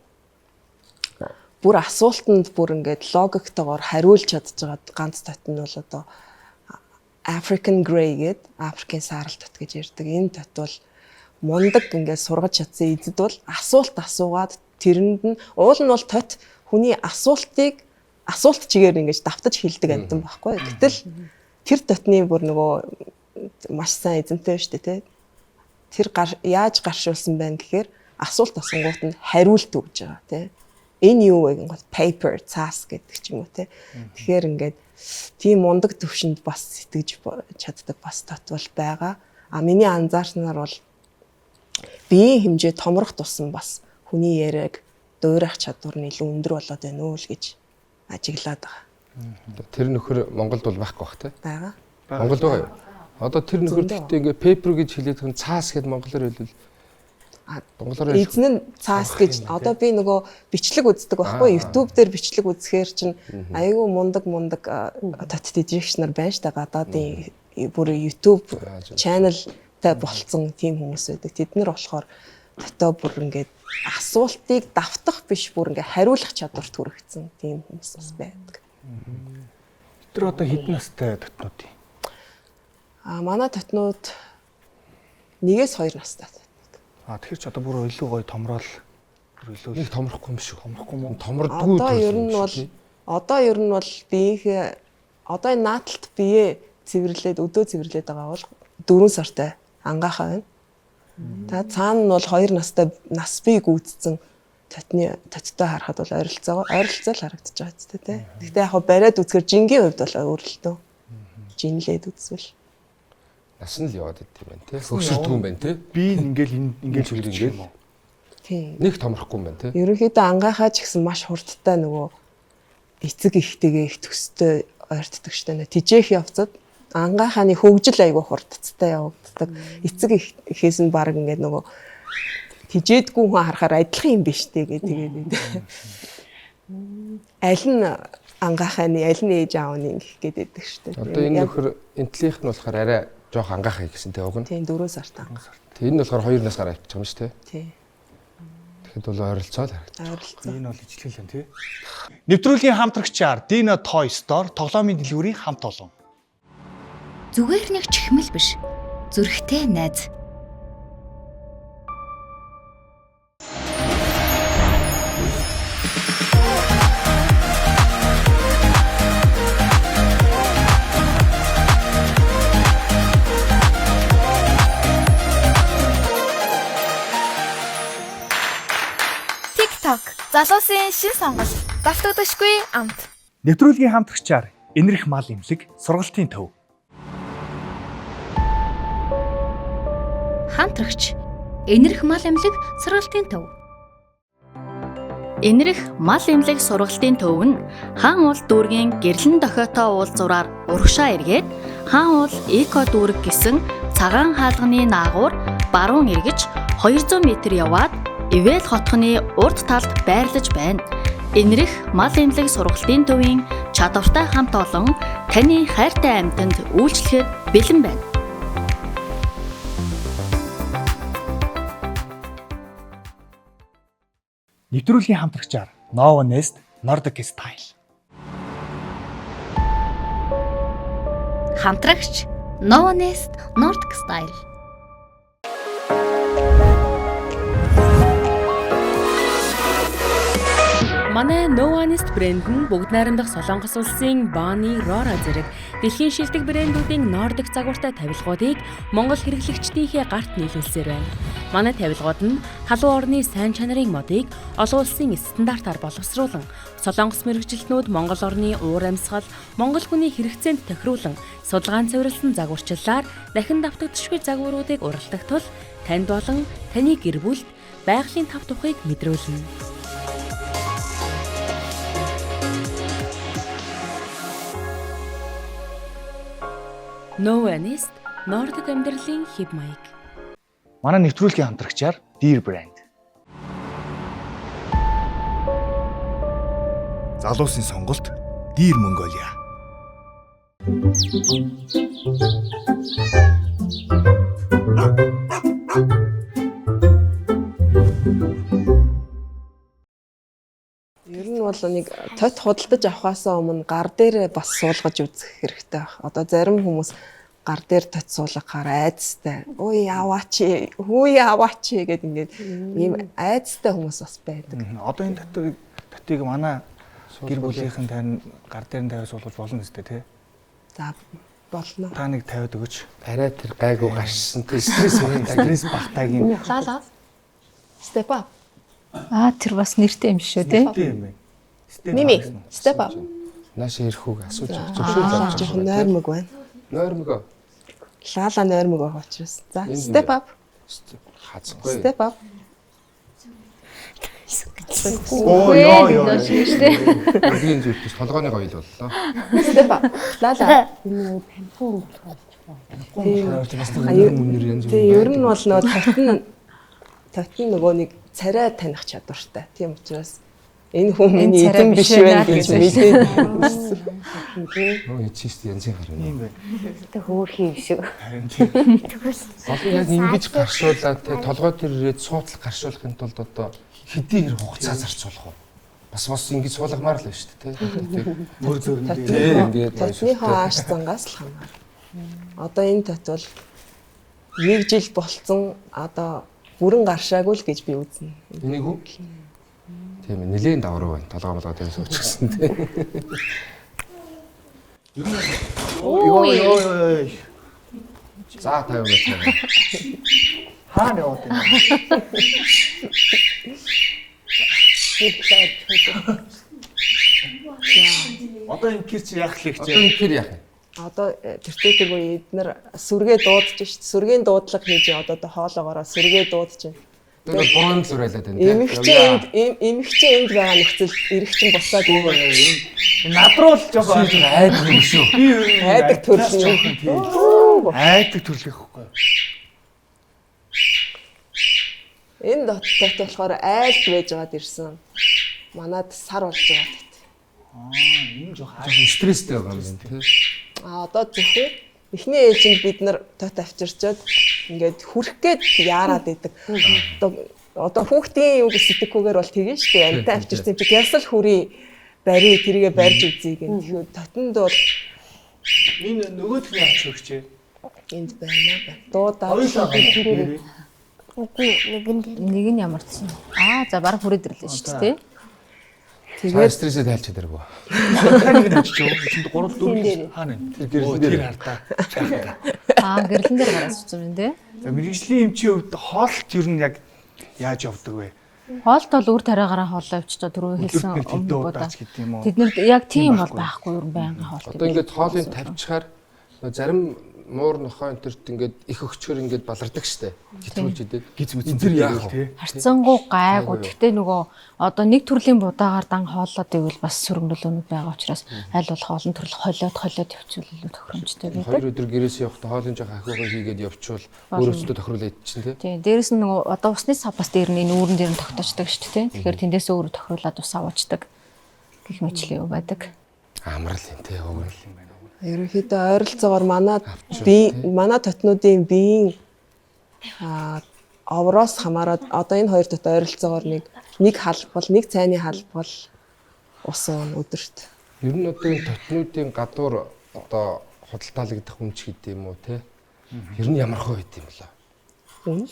бүр асуултанд бүр ингээд логиктойгоор хариулж чадж байгаа ганц тот нь бол одоо African Grey гээд Африкийн саарал тот гэж ярьдаг. Энэ тот бол мундаг ингээд сургаж чадсан эзэд бол асуулт асуугаад тэрэнд нь уул нь бол тот хүний асуултыг асуулт чигээр ингэж давтаж хилдэг амьтан байхгүй. Гэтэл тэр дотны бүр нөгөө маш сайн эзэнтэй шүү дээ тий. Тэр яаж гаршуулсан байна гэхээр асуулт асуунгуут нь хариулт өгж байгаа тий. Энэ юу вэ гингот paper цаас гэдэг ч юм уу тий. Тэгэхээр ингээд тийм мундаг төвшөнд бас сэтгэж чаддаг бас тот бол байгаа. А миний анзаарснаар бол биеийн хэмжээ томрох тусам бас хүний яриаг дуурайх чадвар нь илүү өндөр болоод байна уу л гэж ажиглаад байгаа. Тэр нөхөр Монголд бол байхгүй бах тий. Байгаа. Монголд байгаа юу? Одоо тэр нөхөр гэхдээ ингээ paper гэж хэлээд хүн цаас гэд монголоор хэлвэл монголоор эзэн нь цаас гэж одоо би нөгөө бичлэг үздэг байхгүй YouTube дээр бичлэг үзэхээр чинь айгүй мундаг мундаг тот дижигч нар байна штэ гадаадын бүр YouTube channel-тай болцсон тийм хүмүүс байдаг. Тэд нар болохоор дотоо бүр ингээд асуултыг давтах биш бүр ингээ хариулах чадварт хүргэсэн тийм хүмүүс бас байдаг. Тэр одоо хэдэн настай дотнууд юм? А манай дотнууд 1-2 настай дотнууд. А тэгэхээр ч одоо бүр илүү гоё томрол бүр илүү нэг томрохгүй юм шиг. Томрохгүй мó? Томордгүй. Одоо ер нь бол одоо ер нь бол биеийнхээ одоо энэ нааталт бие цэвэрлээд өдөө цэвэрлээд байгаа бол 4 сартай ангаахаа байна. Та цаана нь бол 2 настай нас бие гүйцсэн татны таттай харахад бол ойролцоогоо ойролцоо л харагдаж байгаа ч тий. Гэхдээ яг бариад үзэхэр жингийн хувьд бол өөрлөлтөө. Жинлээд үзвэл нас нь л яваад идэв юм байна тий. Хөгшөрдөг юм байна тий. Би ингээл ингээл ингээл юм уу? Тий. Нэг томрохгүй юм байна тий. Ерөнхийдөө ангаахаа ч гэсэн маш хурдтай нөгөө эцэг ихтэйгээ их төстэй ойртдог штэ. Тижээх явцад ангаахааны хөгжил айгүй хурдцтай явагддаг. Эцэг ихээс нь баг ингээд нөгөө тижээдгүй хүн харахаар адилхан юм биш үү гэдэг тэгээд. Аль нь ангаахааны аль нь ээж аавны гэх гээд байдаг штэ. Одоо энэ нөхөр энтлийнх нь болохоор арай жоох ангаахаа гэсэн тэ уг нь. Тийм 4 сарт ангаах. Тэг энэ нь болохоор 2 нас гараа авчих юм шүү тэ. Тийм. Тэгэхэд бол ойролцоо л харагдаж. Ойролцоо. Энэ бол ижлэл юм тий. Нэвтрүүлгийн хамтрагчаар Dino Toy Store тоглоомын дэлгүүрийн хамт олон. Зүгээр нэг чихмэл биш. Зүрхтэй найз. Залуусын шин сонголт. Давтагдашгүй амт. Нэвтрүүлгийн хамтрагчаар Энэрх мал имлэг сургалтын төв. Хамтрагч Энэрх мал эмнэлэг сургалтын төв. Энэрх мал эмнэлэг сургалтын төв нь Хаан уул дүүргийн гэрлэн дохиотой уулзуураар урагшаа эргээд Хаан уул эко дүүрэг гэсэн цагаан хаалганы наагуур баруун эргэж 200 м яваад Ивэл хотхны урд талд байрлаж байна. Энэрх мал эмнэлэг сургалтын төвийн чадвартай хамт олон таны хайртай амьтанд үйлчлэхэд бэлэн байна. Нэвтрүүлгийн хамтрагчаар Nova Nest Nordic Style. Хамтрагч Nova Nest Nordic Style. Манай Novanist брэнд нь бүгд найрамдах Солонгос улсын Bani Rora зэрэг дэлхийн шилдэг брэндүүдийн Нордик загвартай тавилгуудыг Монгол хэрэглэгчдийнхээ гарт нийлүүлсээр байна. Манай тавилгууд нь халуун орны сайн чанарын модыг олон улсын стандартаар боловсруулан Солонгос мэргэжилтнүүд Монгол орны уур амьсгал, Монгол хүний хэрэгцээнд тохируулан судалгаан суурилсан загварчлалаар дахин давтагдшгүй загваруудыг уралдах тул танд болон таны гэр бүлд байгалийн тав тухыг мэдрүүлнэ. Novanist Нордик амьдралын хэв маяг. Манай нэвтрүүлгийн хамтрагчаар Deer Brand. Залуусын сонголт Deer Mongolia. Ер нь бол нэг тот худалдаж авахаас өмнө гар дээрээ бас суулгаж үзэх хэрэгтэй байх. Одоо зарим хүмүүс гар дээр тот суулгахаар айдастай. Ой яваач, хүү яваач гэд ингээд ийм айдастай хүмүүс бас байдаг. Одоо энэ тотыг манай гэр бүлийнхэн тань гар дээр нь тавиад суулгаж болно үстэй тий. За болно. Та нэг тавиад өгөөч. Арай тэр гайгүй гарчсан. Тэр стресс байна. Стресс багтаагийн. Лала. Step up. Аа тэр бас нэртэй юм шүү тий. Нэртэй юм байна. Мими, step up. Нааш ирэхүүг асууж зөвшөөрөл авч жоохон нойрмог байна. Нойрмог. Лала нойрмог байгаа учраас. За, step up. Хазахгүй. Step up. Оо ёо ёо. Өргийн зүйл биш толгойн гоёл боллоо. Step up. Лала. Энэ пампун болохоор Үнэр янз бүр. Тийм, ер нь бол нөгөө тотн нөгөө нэг царай таних чадвартай. Тийм учраас энэ хүн миний эзэн биш байна гэж мэдээд. Нөө чист янзын гар юм байна. Тэ хөөрхөн юм шиг. Харин тийм. Гол нь яг ингэж гаршуулаад тэ толгой дээр ирээд суудлах гаршуулахын тулд одоо хэдий хэр хугацаа зарцуулах вэ? Бас ингэж суулгамаар л байна шүү дээ тэ. Мөр зөрөнд Тийм ингээд Тотныхоо ааш зангаас л хамаар. Одоо энэ тот бол нэг жил болцсон одоо бүрэн гаршаагүй л гэж би үзнэ. Энийг үү? Тийм ээ, нэлээд давруу байна. Толгой молгой дээр суучихсан тийм. Йоо ёо ёо. За 50 метр. Хаана яваад байна? Одоо энэ гэр чи яах лээ Одоо гэж. энэ гэр яах юм? Одоо тэртээ тэргүй эднэр сүргээ дуудаж шít. Сүргийн дуудлага хийж одоо хоолоогоороо сүргээ дуудаж байна. Одоо буруу л уриалаад байна тийм. Эмэгчээ энд байгаа нөхцөл эрэгчин босоод Энэ над руу л жоохон айдаг юм шүү. Би ер нь айдаг төрлийн тийм. Айдаг төрлөх ихгүй. Энэ тот болохоор айлд байж байгаад ирсэн. Манад сар болж байгаа тот. Аа, энэ жоохон Жоохон стресстэй байгаа юм байна тийм. А одоо зөвхөн эхний ээлжинд бид нар тот авчирчаад ингээд хүрх гээд яарад идэг. Одоо хүүхдийн юу гэж сэтгэхгүйгээр бол тэгэн шүү дээ. Амьтаа авчирсан чи гясал хүрий барь тэрийгэ барьж үзье гэн. Тэгэхээр тотонд бол энэ нөгөөх нь яач хөгчээ? Энд байна ба. Дуудаад Хоёулаа байна. Үгүй нэгэн дээр. Нэг нь ямар ч юм. Аа за баг хүрээд ирлээ шүү дээ тий. Тэгээд стрессээ тайлч чадаргүй. Нэг нь очиж юу? Энд 3 4 хаана вэ? Тэр гэрлэн дээр. Тэр хартаа. Чахтаа. Аа гэрлэн дээр гараад суусан юм тий. За мэргэжлийн эмчийн хувьд хоолт ер нь яг яаж явдаг вэ? Хоолт бол үр тариагаараа хоолоо авчиж байгаа түрүү хэлсэн Өдөрт нэг хэдэн удаач гэдэг юм уу? Тэд нар яг тийм бол байхгүй юу байнга хоолт. Одоо ингээд хоолыг тавьчихаар зарим муур нохой энэ төрт ингээд их өгчгөр ингээд балардаг штэ. Хэтрүүлж идэд. Гиз мүз Энэ төр яах вэ? Харцангуй гайгүй. Гэхдээ нөгөө одоо нэг төрлийн будаагаар дан хооллоод ивэл бас сөрөг нөлөөнүүд байгаа учраас аль болох олон төрөл холиод холиод явуучвал илүү тохиромжтой байдаг. Хоёр өдөр гэрээсээ явахдаа хоолын жоох ахиугаа хийгээд явчвал өөрөөсөө тохируулаад идчихэн тий. Тийм. Дээрэс нь нөгөө одоо усны сав бас дээр нь энэ үүрэн дээр нь тогтоочдаг шүү дээ. Тэгэхээр тэндээс өөрөө тохируулаад ус аваачдаг гэх мэтлэн юу байдаг. Амрал юм тий уг нь. Ерөнхийдөө ойролцоогоор манай бие манай тотнуудын биеийн овроос хамаарат одоо энэ хоёр тот ойролцоогоор нэг халбал, нэг цайны халбал ус уун өдөрт. Ер нь одоо энэ тотнуудын гадуур одоо худалдаалагдах үнч гэдэг юм уу те? Ер нь ямар хөө байд юм болоо? Үн.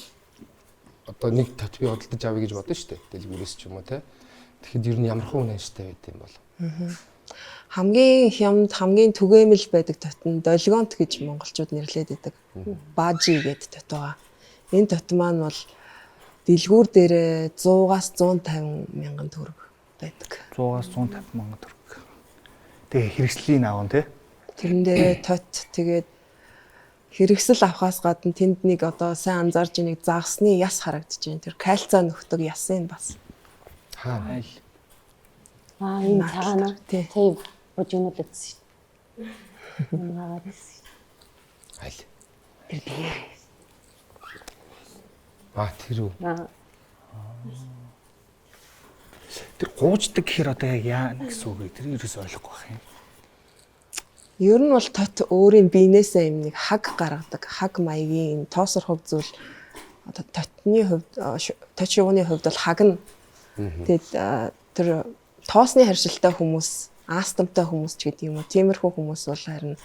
Одоо нэг тот би худалдаж авъя гэж бодно шүү дээ. Дэлгүүрээс ч юм уу те? Тэгэхэд ер нь ямар хөө үн анштай байд юм бол? Хамгийн хямд, хамгийн түгээмэл байдаг тот нь долгионт гэж монголчууд нэрлэдэг байдаг. Бажи гэдэг тот байгаа. Энэ тот маань бол дэлгүүр дээрээ 100-аас 150 мянган төгрөг байдаг. 100-аас 150 мянган төгрөг. Тэгээ хэрэгслийн аав тий. Тэрэн дээрээ тот тэгээд хэрэгсэл авахаас гадна тэнд нэг одоо сайн анзаарч нэг загсны яс харагдаж байна. Тэр кальцаа нөхдөг ясын бас. Хаа аль? Аа энэ цагаан уу? Тийм. Бужигнуулаад байсан шүү дээ. Унаагаад байсан шүү дээ. Аль? Тэр биеэр. Аа тэр үү. Аа. Тэр гууждаг гэхээр одоо яг яа гэсэн үг вэ? Тэр ерөөс ойлгохгүй байх юм. Ер нь бол тот өөрийн биенээсээ юм нэг хаг гаргадаг. Хаг маягийн юм тоосорхог зүйл одоо тотны хувьд тот шувууны хувьд бол хаг нь. Тэгээд тэр тоосны харшилтай хүмүүс, астмтай хүмүүс ч гэдэг юм уу, тиймэрхүү хүмүүс бол харин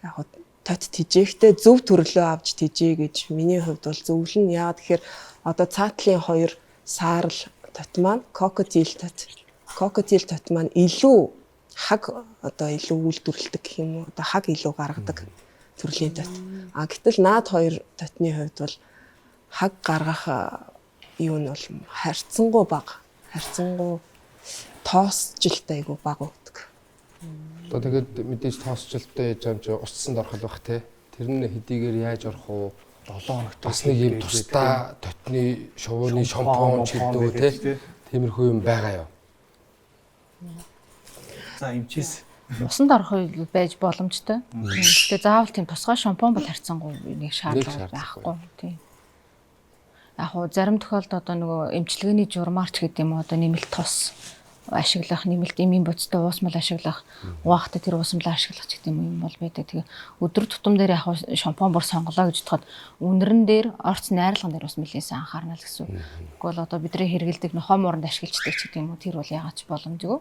яг тот тижээхтэй зөв төрлөө авч тижээ гэж миний хувьд бол зөвлөнө. Яагаад тэгэхээр одоо цаатлын хоёр саарл тот маань кокотил тот. Кокотил тот маань илүү хаг одоо илүү үйлдвэрлэдэг гэх юм уу, одоо хаг илүү гаргадаг төрлийн тот. А гэтэл наад хоёр тотны хувьд бол хаг гаргах юу нь бол харьцангуй бага. Харьцангуй тоосжилт айгу бага өгдөг. Одоо тэгээд мэдээж тоосжилттай яаж юм чи усцсанд орох л бах те. Тэр нь хэдийгээр яаж орох уу? 7 хоногт бас нэг юм тусдаа тотны шувууны шампунь ч гэдэг үү те. Тиймэрхүү юм байгаа юу? За эмчээс усанд орох байж боломжтой. Гэхдээ заавал тийм тусгай шампунь бол харьцангуй нэг шаардлага байхгүй тийм. Яг хуу зарим тохиолдолд одоо нөгөө эмчилгээний журмаар ч гэдэг юм уу одоо нэмэлт тос ашиглах, нэмэлт эмийн бодистой уусмал ашиглах, угаахтай тэр уусмалаа ашиглах ч гэдэг юм бол байдаг. Тэгээ өдөр тутам дээр яг шампунь бүр сонголоо гэж бодоход үнэрэн дээр орц найрлаган дээр бас нэлээд сайн анхаарна л гэсэн. Гэхдээ бол одоо бидний хэрэгэлдэг нохоо мууранд ашиглаждаг ч гэдэг юм уу тэр бол яагаад ч боломжгүй.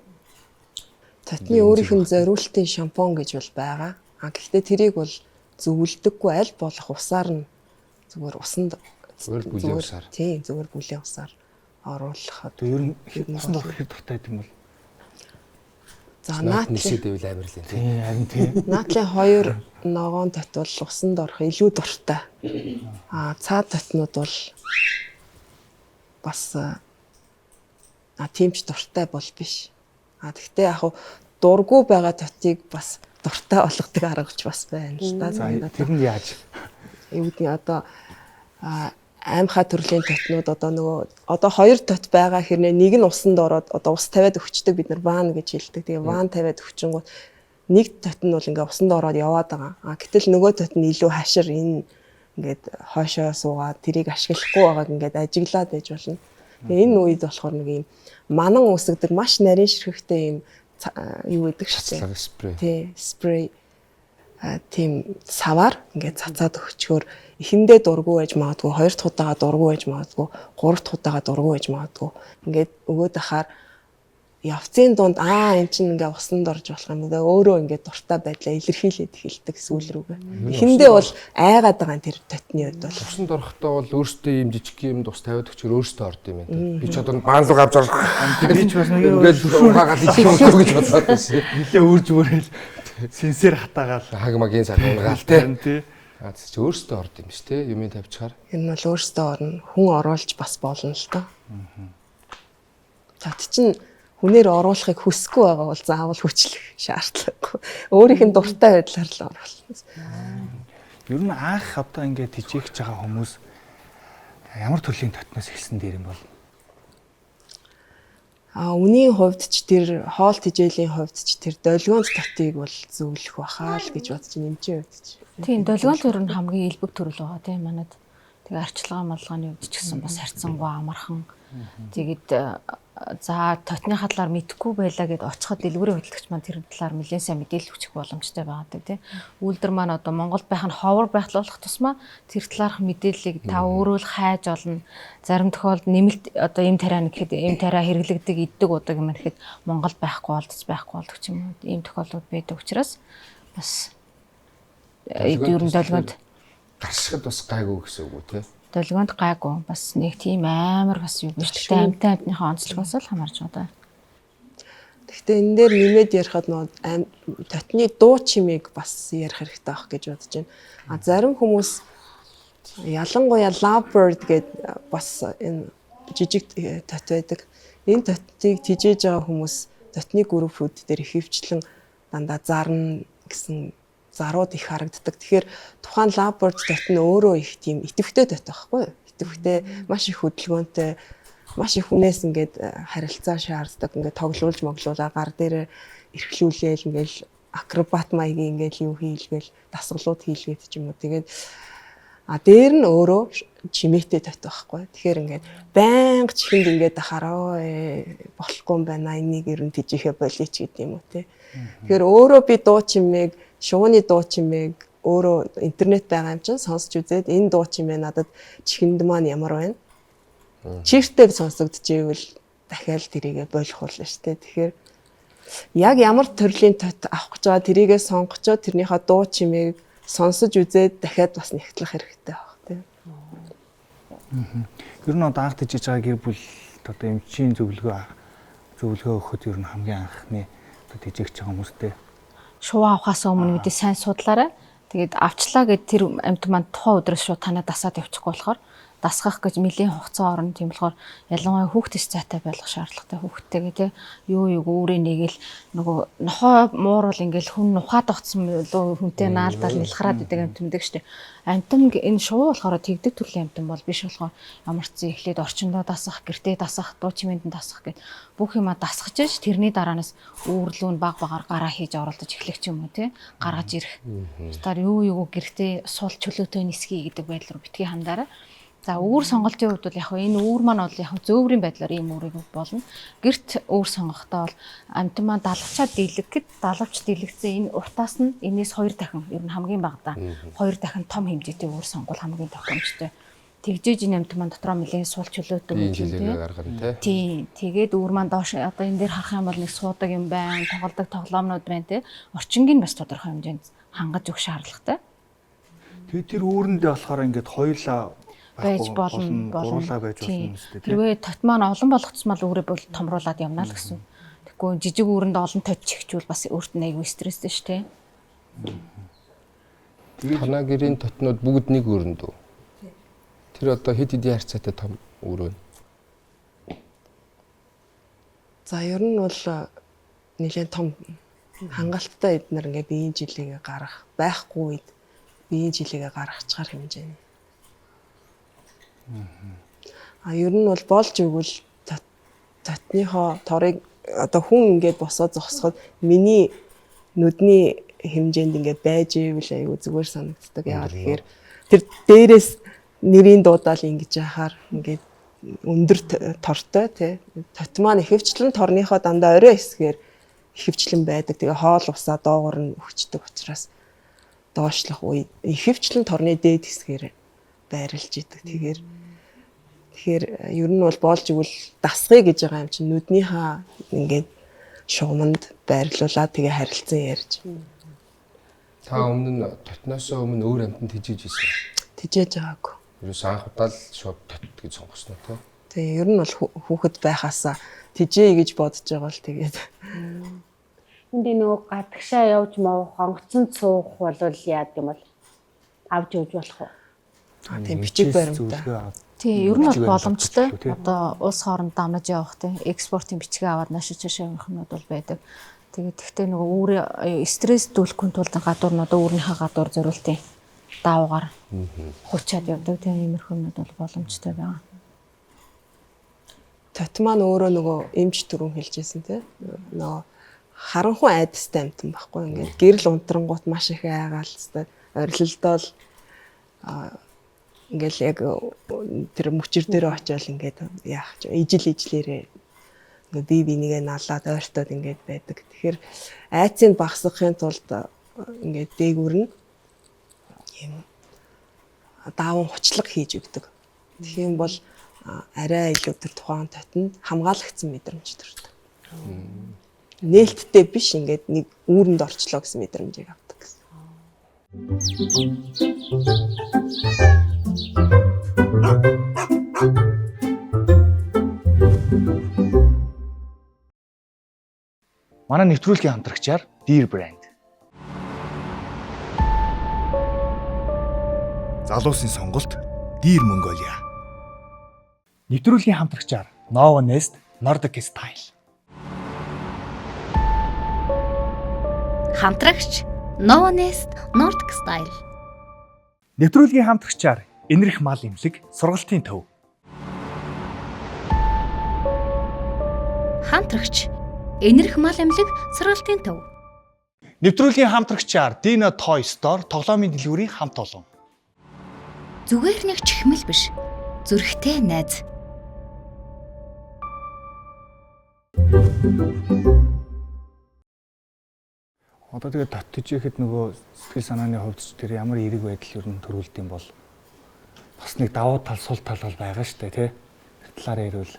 Тотны өөрийнх нь зориултын шампунь гэж бол байгаа. А гэхдээ тэрийг бол зөвлөдөггүй, аль болох усаар нь зүгээр усанд зүгээр бүлээн усаар. Тийм, зүгээр бүлээн усаар оруулахад. Ер нь усанд орох хэр дуртай гэдэг юм бол? За наад нисээд байвал амар л юм тийм. Харин тийм. Наадлын хоёр ногоон тот бол усанд орох илүү дуртай. Аа цаад тотнууд бол бас тийм ч дуртай бол биш. А тэгтээ яг дургүй байгаа тотыг бас дуртай болгодог аргач бас байна л да. За тэр нь яаж? Юу гэдэг нь одоо аймхаа төрлийн тотнууд одоо нөгөө одоо хоёр тот байгаа хэрнээ нэг нь усанд ороод одоо ус тавиад өгчдөг, бид нар ван гэж хэлдэг. Тэгээ ван тавиад өгчөнгүүт нэг тот нь бол ингээ усанд ороод яваад байгаа. А гэтэл нөгөө тот нь илүү хашир энэ ингээд хойшоо суугаад тэрийг ашиглахгүй байгааг ингээд ажиглаад байж болно. Тэгээ энэ үед болохоор нэг юм манан үсгдэг маш нарийн ширхэгтэй юм юу гэдэг шүү дээ. Спрей. Тий, спрей тийм савар ингээд цацаад өгчгөр эхэндээ дургүй байж магадгүй, хоёр дахь удаага дургүй байж магадгүй, гурав дахь удаага дургүй байж магадгүй. Ингээд өгөөд ахаар явцын дунд эн чинь ингээ усанд орж болох юм да өөрөө ингээ дуртай байдлаа илэрхийлээд эхэлдэг сүүл рүүгээ. Эхэндээ бол айгаад байгаа тэр тотны үед бол. Усанд орохдоо бол өөртөө юм жижиг юм ус тавиад өгчөр өөртөө орд юм байна. Би ч одоо баан руу авч орох. Би ч бас нэг ингээл ухаагаал идэх юм уу гэж бодоод байсан. Нилээ үрж мөрөөл сенсээр хатаагаал хаг магийн цаг унгаал те. Аа чи өөртөө орд юм биш те юм тавьчихаар. Энэ бол өөртөө орно. Хүн оруулж бас болно л доо. Тот чинь хүнээр оруулахыг хүсэхгүй байгаа бол заавал хүчлэх шаардлагагүй. Өөрийнх нь дуртай байдлаар л оруулна. Ер нь анх одоо ингээд тижээгч байгаа хүмүүс ямар төрлийн тотноос эхэлсэн дээр юм бол? А үнийн хувьд ч тэр хоол тижээлийн хувьд ч тэр долгионд тотыг бол зөвлөх бахаа л гэж бодож нэмжээ хувьд ч. Тийм, долгион төр нь хамгийн элбэг төрөл байгаа тийм манад. Тэгээ арчилгаа малгааны хувьд ч гэсэн бас харьцангуй амархан. Тэгээд за тотны хадлаар мэдхгүй байлаа гэд очиход дэлгүүрийн хөдөлгөгч маань тэр талаар нэлээд сайн мэдээлэл өгчих боломжтой байгаа тийм. Үйлдвэр маань одоо Монголд байх нь ховор байх болох тусмаа тэр талаарх мэдээллийг та өөрөө л хайж олно. Зарим тохиолдолд нэмэлт одоо эм тариа гэхэд эм тариа хэрэглэгдэг иддэг удаг юм гэхэд Монголд байхгүй олдож байхгүй болдог ч юм уу. Ийм тохиолдлууд байдаг учраас бас ер нь долгионд гаршихад бас гайгүй гэсэн үг үү те? Долгионд гайгүй. Бас нэг тийм амар бас юу биш. Гэхдээ амьтан амьтныхаа онцлогоос л хамаарч байгаа. Гэхдээ энэ дээр нэмээд ярихад нөгөө тотны дуу чимээг бас ярих хэрэгтэй байх гэж бодож байна. А зарим хүмүүс ялангуяа lovebird гэдэг бас энэ жижиг тот байдаг. Энэ тотыг тижээж байгаа хүмүүс тотны группүүд дээр ихэвчлэн дандаа зарна гэсэн зарууд их харагддаг. Тэгэхээр тухайн lovebird тот нь өөрөө их тийм идэвхтэй тот байхгүй юу? Идэвхтэй, маш их хөдөлгөөнтэй, маш их хүнээс ингээд харилцаа шаарддаг. Ингээд тоглуулж моглуулаа гар дээр эрхлүүлээл ингээд акробат маягийн ингээд юу хийлгээл дасгалууд хийлгээд ч юм уу. Тэгээд а дээр нь өөрөө чимээтэй тот байхгүй. Тэгэхээр ингээд байнга чихэнд ингээд ахаар болохгүй юм байна. Энийг ер нь тижээхэ болич гэдэг юм уу те. Тэгэхээр өөрөө би дуу чимээг, шувууны дуу чимээг өөрөө интернет байгаа юм чинь сонсч үзээд энэ дуу чимээ надад чихэнд маань ямар байна? Чиртэй сонсогдчихвэл дахиад тэрийгэ болох болно шүү дээ. Тэгэхээр яг ямар төрлийн тот авах гэж байгаа тэрийгэ сонгочоо тэрнийхээ дуу чимээг сонсож үзээд дахиад бас нэгтлэх хэрэгтэй байх тийм. Ер нь одоо анх тижээж байгаа гэр бүл одоо эмчийн зөвлөгөө өгөхөд ер нь хамгийн анхны одоо тижээгч байгаа хүмүүстэй шувуу авахаас өмнө мэдээ сайн судлаарай. Тэгээд авчлаа гэд тэр амьт маань тухайн өдрөөс шууд танаа дасаад явчихгүй болохоор дасгах гэж нэлийн хугацаа орно. Тийм болохоор ялангуяа хүүхдээс зайтай байх шаардлагатай хүүхдтэйгээ тий. Юу юг өөрээ нэгэл нөгөө нохой муур бол ингээл хүн нухаад огцсон лөө хүнтэй наалдаал нэлхраад идэг амьт юмдаг штэ. Амьтан энэ шувуу болохоор тэгдэг төрлийн амьтан бол биш болохоор ямар ч зүй эхлээд орчиндөө дасах, гэртээ дасах, дуу чимээнд дасах гэд бүх юма дасгаж ш тэрний дараанаас үүрлүүн баг багаар гараа хийж оролдож эхлэх ч юм уу тий. Гаргаж ирэх. Бусдаар юу юу гэртээ сул чөлөөтэй нисгий гэдэг байдлаар битгий хандаарай. За үүр сонголтын хувьд бол яг энэ үүр маань бол яг зөөврийн байдлаар ийм үүрийг болно. Гэрт үүр сонгохдоо бол амьтан маань далавчаад дийлгэхэд далавч дийлэгдсэн энэ уртаас нь энэс 2 дахин ер нь хамгийн багадаа 2 дахин том хэмжээтэй үүр сонгол хамгийн тохиромжтой. Тэгжээж энэ амьтан маань дотроо нэлээд сул чөлөөтэй үү тий. Тэгээд үүр маань доош одоо энэ дээр харах юм бол нэг суудаг юм байна, тоглодог тоглоомнууд байна тий. Орчингийн бас тодорхой хэмжээнд хангаж өгөх шаардлагатай. Тэгээд тэр үүрэндээ болохоор ингээд хоёулаа байж болно, гурлаа байж болно үстэй тийм. Хэрвээ тот маань олон болгоцсон мал үүрээ бол томруулад явна л гэсэн. Тэгэхгүй жижиг үүрэнд олон тот чихчүүл бас өөрт нь айгүй стресстэй шүү дээ. Тэгээд танаа гэрийн тотнууд бүгд нэг үүрэнд үү? Тэр одоо хэд хэдийн харьцаатай том үүр вэ? За ер нь бол нэлээд том хангалттай эднэр ингээ биеийн жилээгээ гаргах байхгүй үед биеийн жилээгээ гаргachаар хэмжээ. А ер нь бол болж өгвөл татныхоо торыг одоо хүн ингээд босоо зогсоход миний нүдний хэмжээнд ингээд байж ивэл айгүй зүгээр санагддаг. Яагаад гэхээр тэр дээрээс нэрийн дуудаал ингэж яхаар ингээд өндөр тортой тий. Тот маань ихэвчлэн торныхоо дандаа орой хэсгээр ихэвчлэн байдаг. Тэгээ хоол усаа доогуур нь өгчдөг учраас доошлох үе ихэвчлэн торны дээд хэсгээр байрлаж идэг. Тэгэхээр ер нь бол болж игэл дасгая гэж байгаа юм чинь нүднийхаа ингээд шугамд байрлуулаад тэгээ харилцан ярьж. Та өмнө нь тотноосоо өмнө өөр амьтанд тижээж ирсэн. Тижээж байгаагүй. Ерөөс анх удаа л шууд тот гэж сонгосон уу те? Тэгээ ер нь бол хүүхэд байхаасаа тижээе гэж бодож байгаа л тэгээд. Энд нөгөө гадагшаа явж мовох, онгоцонд суух бол яадаг юм бол авч явж болох уу? Тийм бичиг баримтаа. Тий, ер нь бол боломжтой. Одоо улс хооронд дамнаж явах тий, экспортын бичгээ аваад нааш цаашаа явах юмнууд бол байдаг. Тэгээд тэгтээ нөгөө үүрээ стресс дүүлэхгүй тулд гадуур нь одоо үүрнийхээ гадуур зориултын даавуугаар хучаад явдаг. Тийм иймэрхүү юмнууд бол боломжтой байгаа. Тот маань өөрөө нөгөө эмч түрүүн хэлжсэн тий. Нөгөө харанхуй айдастай амтан байхгүй ингээд гэрэл унтрангуут маш их айгаал хэвээр орилолдоол ингээл яг тэр мөчөр дээр очиод ингээд яах ч ижил ижлээрээ ингээд бие бинийгээ налаад ойртоод ингээд байдаг. Тэгэхээр айцыг багасгахын тулд ингээд дээгүүр нь юм дааван хучлаг хийж өгдөг. Тэгэх юм бол арай илүү тэр тухайн тотонд хамгаалагдсан мэдрэмж төрдөг. Нээлттэй биш ингээд нэг үүрэнд орчлоо гэсэн мэдрэмжийг авдаг гэсэн. Манай нэвтрүүлгийн хамтрагчаар Deer Brand. Залуусын сонголт Deer Mongolia. Нэвтрүүлгийн хамтрагчаар Nova Nest Nordic Style. Хамтрагч Nova Nest Nordic Style. Нэвтрүүлгийн хамтрагчаар Энэрх мал имлэг сургалтын төв. Хамтрагч Энэрх мал имлэг сургалтын төв. Нэвтрүүлгийн хамтрагчаар Dino Toy Store тоглоомын дэлгүүрийн хамт олон. Зүгээр нэг чихмэл биш. Зүрхтэй найз. Одоо тэгээд татжихэд нөгөө сэтгэл санааны хувьд ч тэр ямар эерэг байдал ер нь төрүүлд юм бол бас нэг давуу тал сул тал бол байгаа шүү дээ тий. Тэр талаар ярил.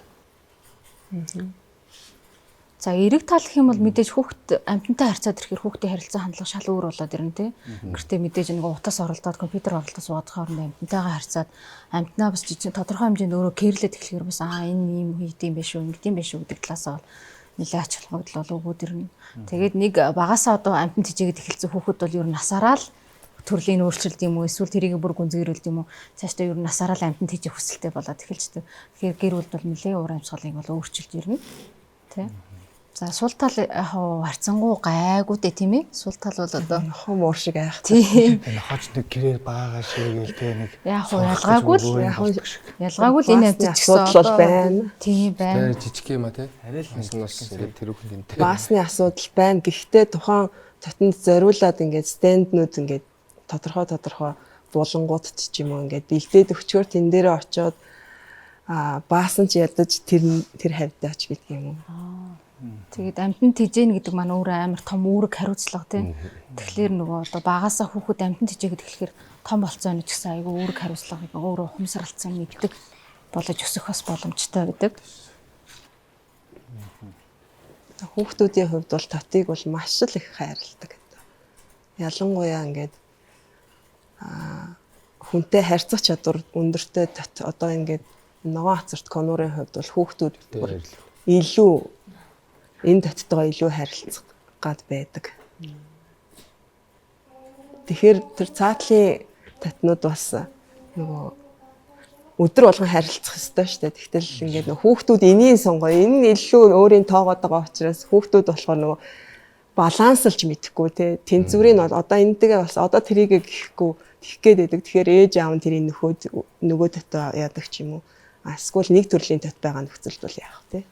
За эерэг тал гэх юм бол мэдээж хүүхд амьтантай харьцаад ирэхээр хүүхдийн харилцаа хандлага шал өөр болоод ирнэ тий. Гэртээ мэдээж нэг утас оролдоод компьютер оролдоод суугаад хоорондоо амьтантайгаа харьцаад амьтнаа бас жижиг тодорхой хэмжээнд өөрөө кэрлээд эхлэхээр бас аа энэ ийм хийд юм биш үү, ингэдэм биш үү гэдэг талаасаа бол нэлээд ач холбогдол бол өгөөд ирнэ. Тэгээд нэг багасаа одоо амьтан тижээгээд эхэлсэн хүүхэд бол ер нь насаараа л төрлийн өөрчлөлт юм уу эсвэл тэрийг бүр гүнзгийрүүлд юм уу цаашдаа ер нь насаараа л амьтан тижээх хүсэлтэй болоод эхэлждэг. Тэгэхээр гэр бүлд бол нэлээд уур амьсгалыг бол өөрчилж ирнэ. Тэ. За сул тал яг харьцангуй гайгүй дээ тийм ээ. Сул тал бол одоо нохоо муур шиг айх. Тийм. Нохооч нэг гэрээр баагаа шигээл те нэг яг хуу ялгаагүй л ялгаагүй л энэ амьтан ч гэсэн асуудал бол байна. Тийм байна. Тэр жижиг юм а те. Арай л нас ингээд тэр үхэн тэнтэй. Баасны асуудал байна. Гэхдээ тухайн тотонд зориулаад ингээд стенднүүд ингээд тодорхой булангууд ч юм уу ингээд бэлдээд өгчөөр тэн дээрээ очиод баасан ч ядаж тэр хавьдаач гэдэг юм уу. Тэгээд амьтан тижээн гэдэг маань өөрөө амар том үүрэг хариуцлага тийм. Тэгэхээр нөгөө одоо багасаа хүүхэд амьтан тижээгээд эхлэхээр том болцсон юм ч гэсэн айгүй үүрэг хариуцлагыг өөрөө ухамсарлцсан мэддэг болж өсөх бас боломжтой байдаг. Хүүхдүүдийн хувьд бол татыг бол маш л их хайрладаг. Ялангуяа ингээд хүнтэй харьцах чадвар өндөртэй тат одоо ингээд ногоон хацарт конурын хувьд бол хүүхдүүд илүү энэ таттайгаа илүү харилцах гад байдаг. Тэгэхээр тэр цаатлын татнууд бас нөгөө өдөр болгон харилцах ёстой шүү дээ. Тэгтэл ингээд нөгөө хүүхдүүд энийг сонгоо. Энэ нь илүү өөрийн тоогоод байгаа учраас хүүхдүүд болохоор нөгөө баланслж мэдэхгүй те. Тэнцвэрийг бол одоо энэтэйгээ бас одоо тэрийгэ гэхгүй тэгэх гээд байдаг. Тэгэхээр ээж аав нь тэрийг нөгөө татаа яадаг ч юм уу. Эсвэл нэг төрлийн тат байгаа нөхцөлд бол яах вэ?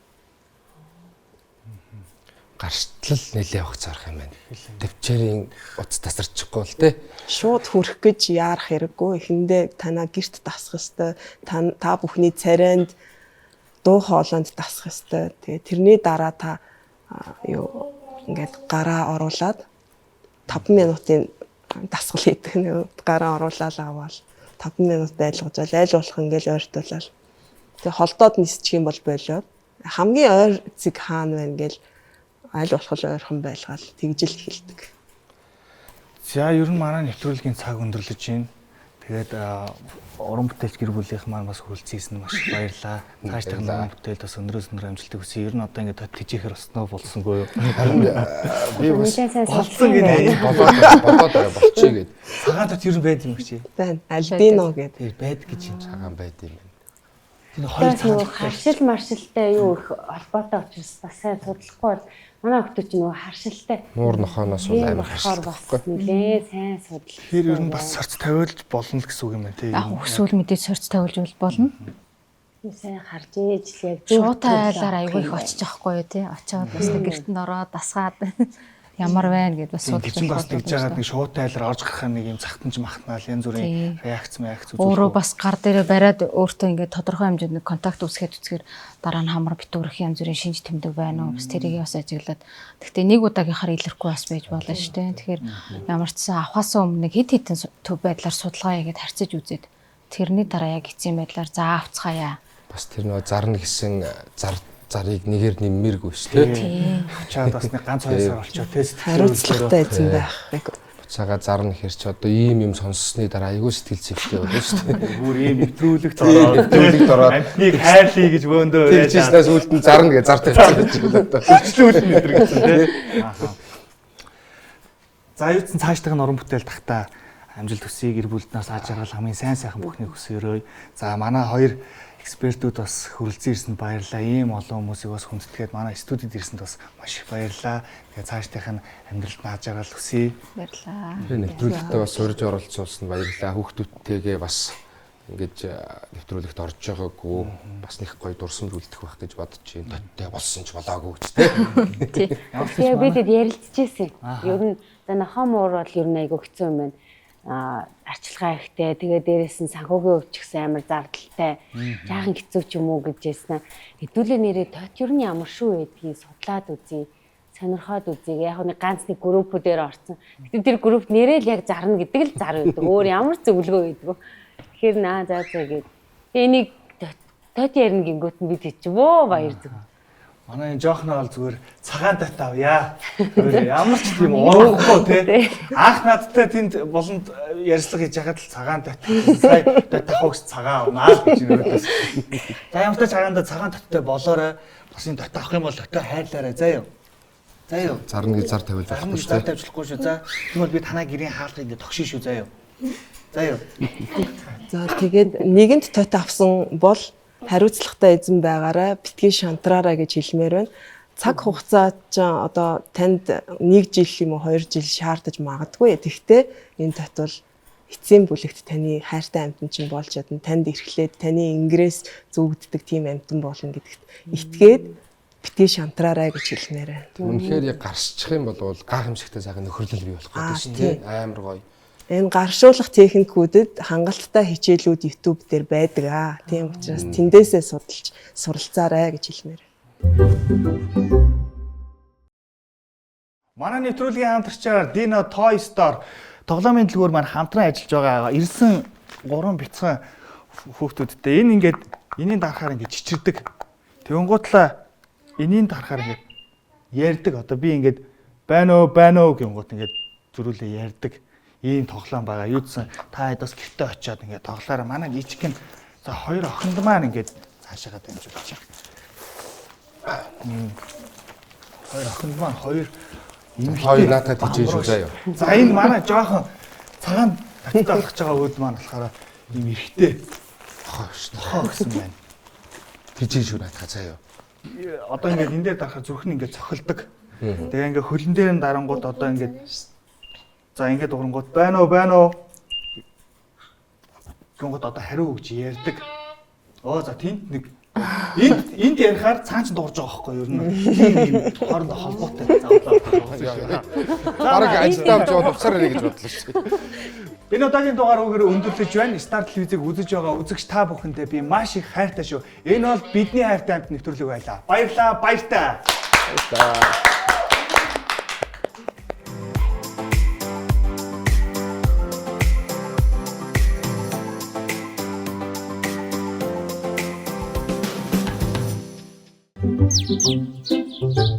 Гарчлал нэлээ явах зарах юм байна. Төвчээрийн уц тасарчихгүй л те. Шууд хүрэх гэж яарах хэрэггүй. Эхэндээ танаа гэрт дасах ёстой. Та бүхний царайнд дуу хоолойнд дасах ёстой. Тэгээ тэрний дараа та юу ингээд гараа оруулаад 5 минутын дасгал хийдэг. Гараа оруулаад аваад 5 минут байлгажаал айл болох ингээд ойртуулаад. Тэгээ холдоод нисчих юм бол болоод хамгийн ойр цэг хаана байна гэл аль болох ойрхон байлгаал тэгжил эхэлдэг. За ер нь манай нэвтрүүлгийн цаг өндөрлөж байна. Тэгээд уран бүтээлч гэр бүлийнх маань бас хүрэлцэн ирсэн маш их баярлалаа. Цаашдах уран бүтээлд бас өндрөөс өндөр амжилтыг хүсье. Ер нь одоо ингээд тэжээхэр осноо болсонгүй юу? Харин би бас болсон гинэ. Болоод болчихъя гэд. Цагаан тот ер нь байд юм чи? Байна. Альбино гэдэг. Байд гэж юм. Цагаан байд юм байна. Тэр хоёр цагаан харшил маршилтай юу их холбоотой учраас бас сайн судлахгүй бол манай охид чинь нөгөө харшилтай. Муур нохооноос бол амар харшилтай байхгүй. Нилээ сайн судлах. Тэр ер нь бас сорц тавиулж болно л гэсэн үг юм байна тий. Яг өсвөл мэдээж сорц тавиулж болно. Сайн харж ээж л яг зөв шуутай айлаар айгүй их очиж байхгүй юу тий. Очиод бас нэг гэрт нь ороод дасгаад ямар байна гэд бас судалж байгаа. Бас тэгж жагаад нэг шуутай айлаар орж гарах нэг юм захтанч махнаал янз бүрийн реакц маяг үзүүлэх. Өөрөө бас гар дээрээ бариад өөртөө ингээд тодорхой хэмжээнд нэг контакт үүсгээд үзэхээр дараа нь хамар битүүрэх янз бүрийн шинж тэмдэг байна уу? Бас тэрийг бас ажиглаад. Гэхдээ нэг удаагийнхаар илэрхгүй бас байж болно шүү дээ. Тэгэхээр ямар ч сан авахаас өмнө нэг хэд хэдэн төв байдлаар судалгаа хийгээд харьцаж үзээд тэрний дараа яг эцсийн байдлаар за авцгаая. Бас тэр нөгөө зарна гэсэн зар зарыг нэгээр нэммээргүй шүү дээ. Авчаад бас нэг ганц хоёр сар болчоо тест хариуцлагатай эзэн байх. Буцаага зарна гэхэр чи одоо ийм юм сонссны дараа айгүй сэтгэл зүйтэй болно шүү дээ. Бүр ийм нэвтрүүлэгт ороод нэвтрүүлэгт ороод амтныг хайрлая гэж бөөндөө байж. Тэгжснээс үлд нь зарна гэж зар тавьчихсан гэж байна одоо. Зөрчлүүлэн нэтэр гэсэн тий. За юуцсан цаашдах нь уран бүтээл тахта амжилт хүсье, гэр бүлднээс аз жаргал хамгийн сайн сайхан бүхнийг хүсээрэй. За манай хоёр экспертүүд бас хүрэлцэн ирсэнд баярлалаа. Ийм олон хүмүүсийг бас хүндэтгээд манай студид ирсэнд бас маш их баярлалаа. Тэгээ цаашдынх нь амьдралд аз жаргал хүсье. Баярлалаа. Тэгээ нэвтрүүлэгтээ бас урьж оролцуулсанд баярлалаа. Хүүхдүүдтэйгээ бас ингэж нэвтрүүлэгт орж байгаагүй бас нэг гоё дурсамж үлдэх байх гэж бодож байна. Тоттой болсон ч болоогүй гэж тий. Тэгээ бид хэд ярилцчихсэн. Ер нь за нохоо муур бол ер нь айгүй хэцүү юм байна. Арчилгаа ихтэй тэгээ дээрээс нь санхүүгийн хувьд ч гэсэн амар зардалтай жаахан хэцүү ч юм уу гэж хэлсэн. Хэдүүлээ нэрээ тот ер нь ямар шүү байдгийг судлаад үзье, сонирхоод үзье. Яг нэг ганц нэг группүүдээр орсон. Гэтэ тэр групп нэрээ л яг зарна гэдэг л зар байдаг. Өөр ямар ч зөвлөгөө байдгүй. Тэгэхээр наа за за гээд энийг тот ярина гингүүт нь бид хийчихвөө баяр зүг. Манай энэ жоохноо бол зүгээр цагаан тат авъя. Зүгээр ямар ч тийм урахгүй тий. Анх надтай тэнд болонд ярьцлага хийж байхад л цагаан тат. Сая тат авах гэж цагаан авнаа л гэж нөрөөдөөс. За ямар ч цагаанда цагаан таттай болоорой. Бас энэ тат авах юм бол татаа хайрлаарай заа юу. За юу. Зарна гэж зар тавиулж болохгүй шүү. Зар тавьчихгүй шүү. За тэгвэл би танаа гэрийн хаалгыг ингэ тогшин шүү заа юу. За юу. За тэгээд нэгэнт тот авсан бол хариуцлагатай эзэн байгаарай, битгий шантраарай гэж хэлмээр байна. Цаг хугацаа ч одоо танд 1 жил юм уу 2 жил шаардаж магадгүй. Тэгэхдээ энэ тот бол эцсийн бүлэгт таны хайртай амьтан чинь болж чадна. Танд эрхлээд таны ингрээс зүгддэг тийм амьтан болно гэдэгт итгээд битгий шантраарай гэж хэлмээр байна. Үнэхээр яг гаршчих юм бол гайхамшигтай сайхан нөхөрлөл бий болох гэдэг шүү дээ. Амар гоё. Энэ гаршуулах техникүүдэд хангалттай хичээлүүд YouTube дээр байдаг аа. Тийм учраас тэндээсээ судалж суралцаарай гэж хэлмээр. Манай нэвтрүүлгийн хамтрагчаар Dino Toy Store тоглоомын дэлгүүр маань хамтран ажиллаж байгаа. Ирсэн 3 бяцхан хүүхдүүдтэй энэ ингээд энийн дарахаар ингээд чичирдэг. Тэнгуутлаа энийн дарахаар ингээд ярьдаг. Одоо би ингээд байна уу байна уу гингуут ингээд зөрүүлээ ярьдаг. Ийм тоглоом байгаа. Юудсан та хэд бас гэртээ очиад ингээд тоглоорой. Манай жижигхэн за хоёр охинд маань ингээд цаашаагаа дамжуулж байгаа. Хоёр охинд маань хоёр эмэгтэй наатаа тийж шүү заяа. За энэ манай жоохон цагаан таттай болгож байгаа үүд маань болохоор ийм эрэгтэй нохоо шүү. Нохоо гэсэн байна. Тийж шүү наатаа заяа. Одоо ингээд энэ дээр дарахаар зүрх нь ингээд цохилдог. Тэгээ ингээд хөлн дээр нь дарангууд одоо ингээд за ингээд урангууд байна уу байна уу гингууд одоо хариу өгч ярьдаг. Оо за тэнд нэг энд ярихаар цаан ч дуурж байгаа байхгүй юу? Ер нь тийм юм хоорондоо холбоотой заавал. Бараг ажилдаа авч яваад уцаар ирээ гэж бодлоо шүү дээ. Энэ удаагийн дугаар үгээр өндөрлөж байна. Star телевизийг үзэж байгаа үзэгч та бүхэндээ би маш их хайртай шүү. Энэ бол бидний хайртай амт нэвтрүүлэг байлаа. Баярлалаа, баяртай. Баярлалаа. Thank you.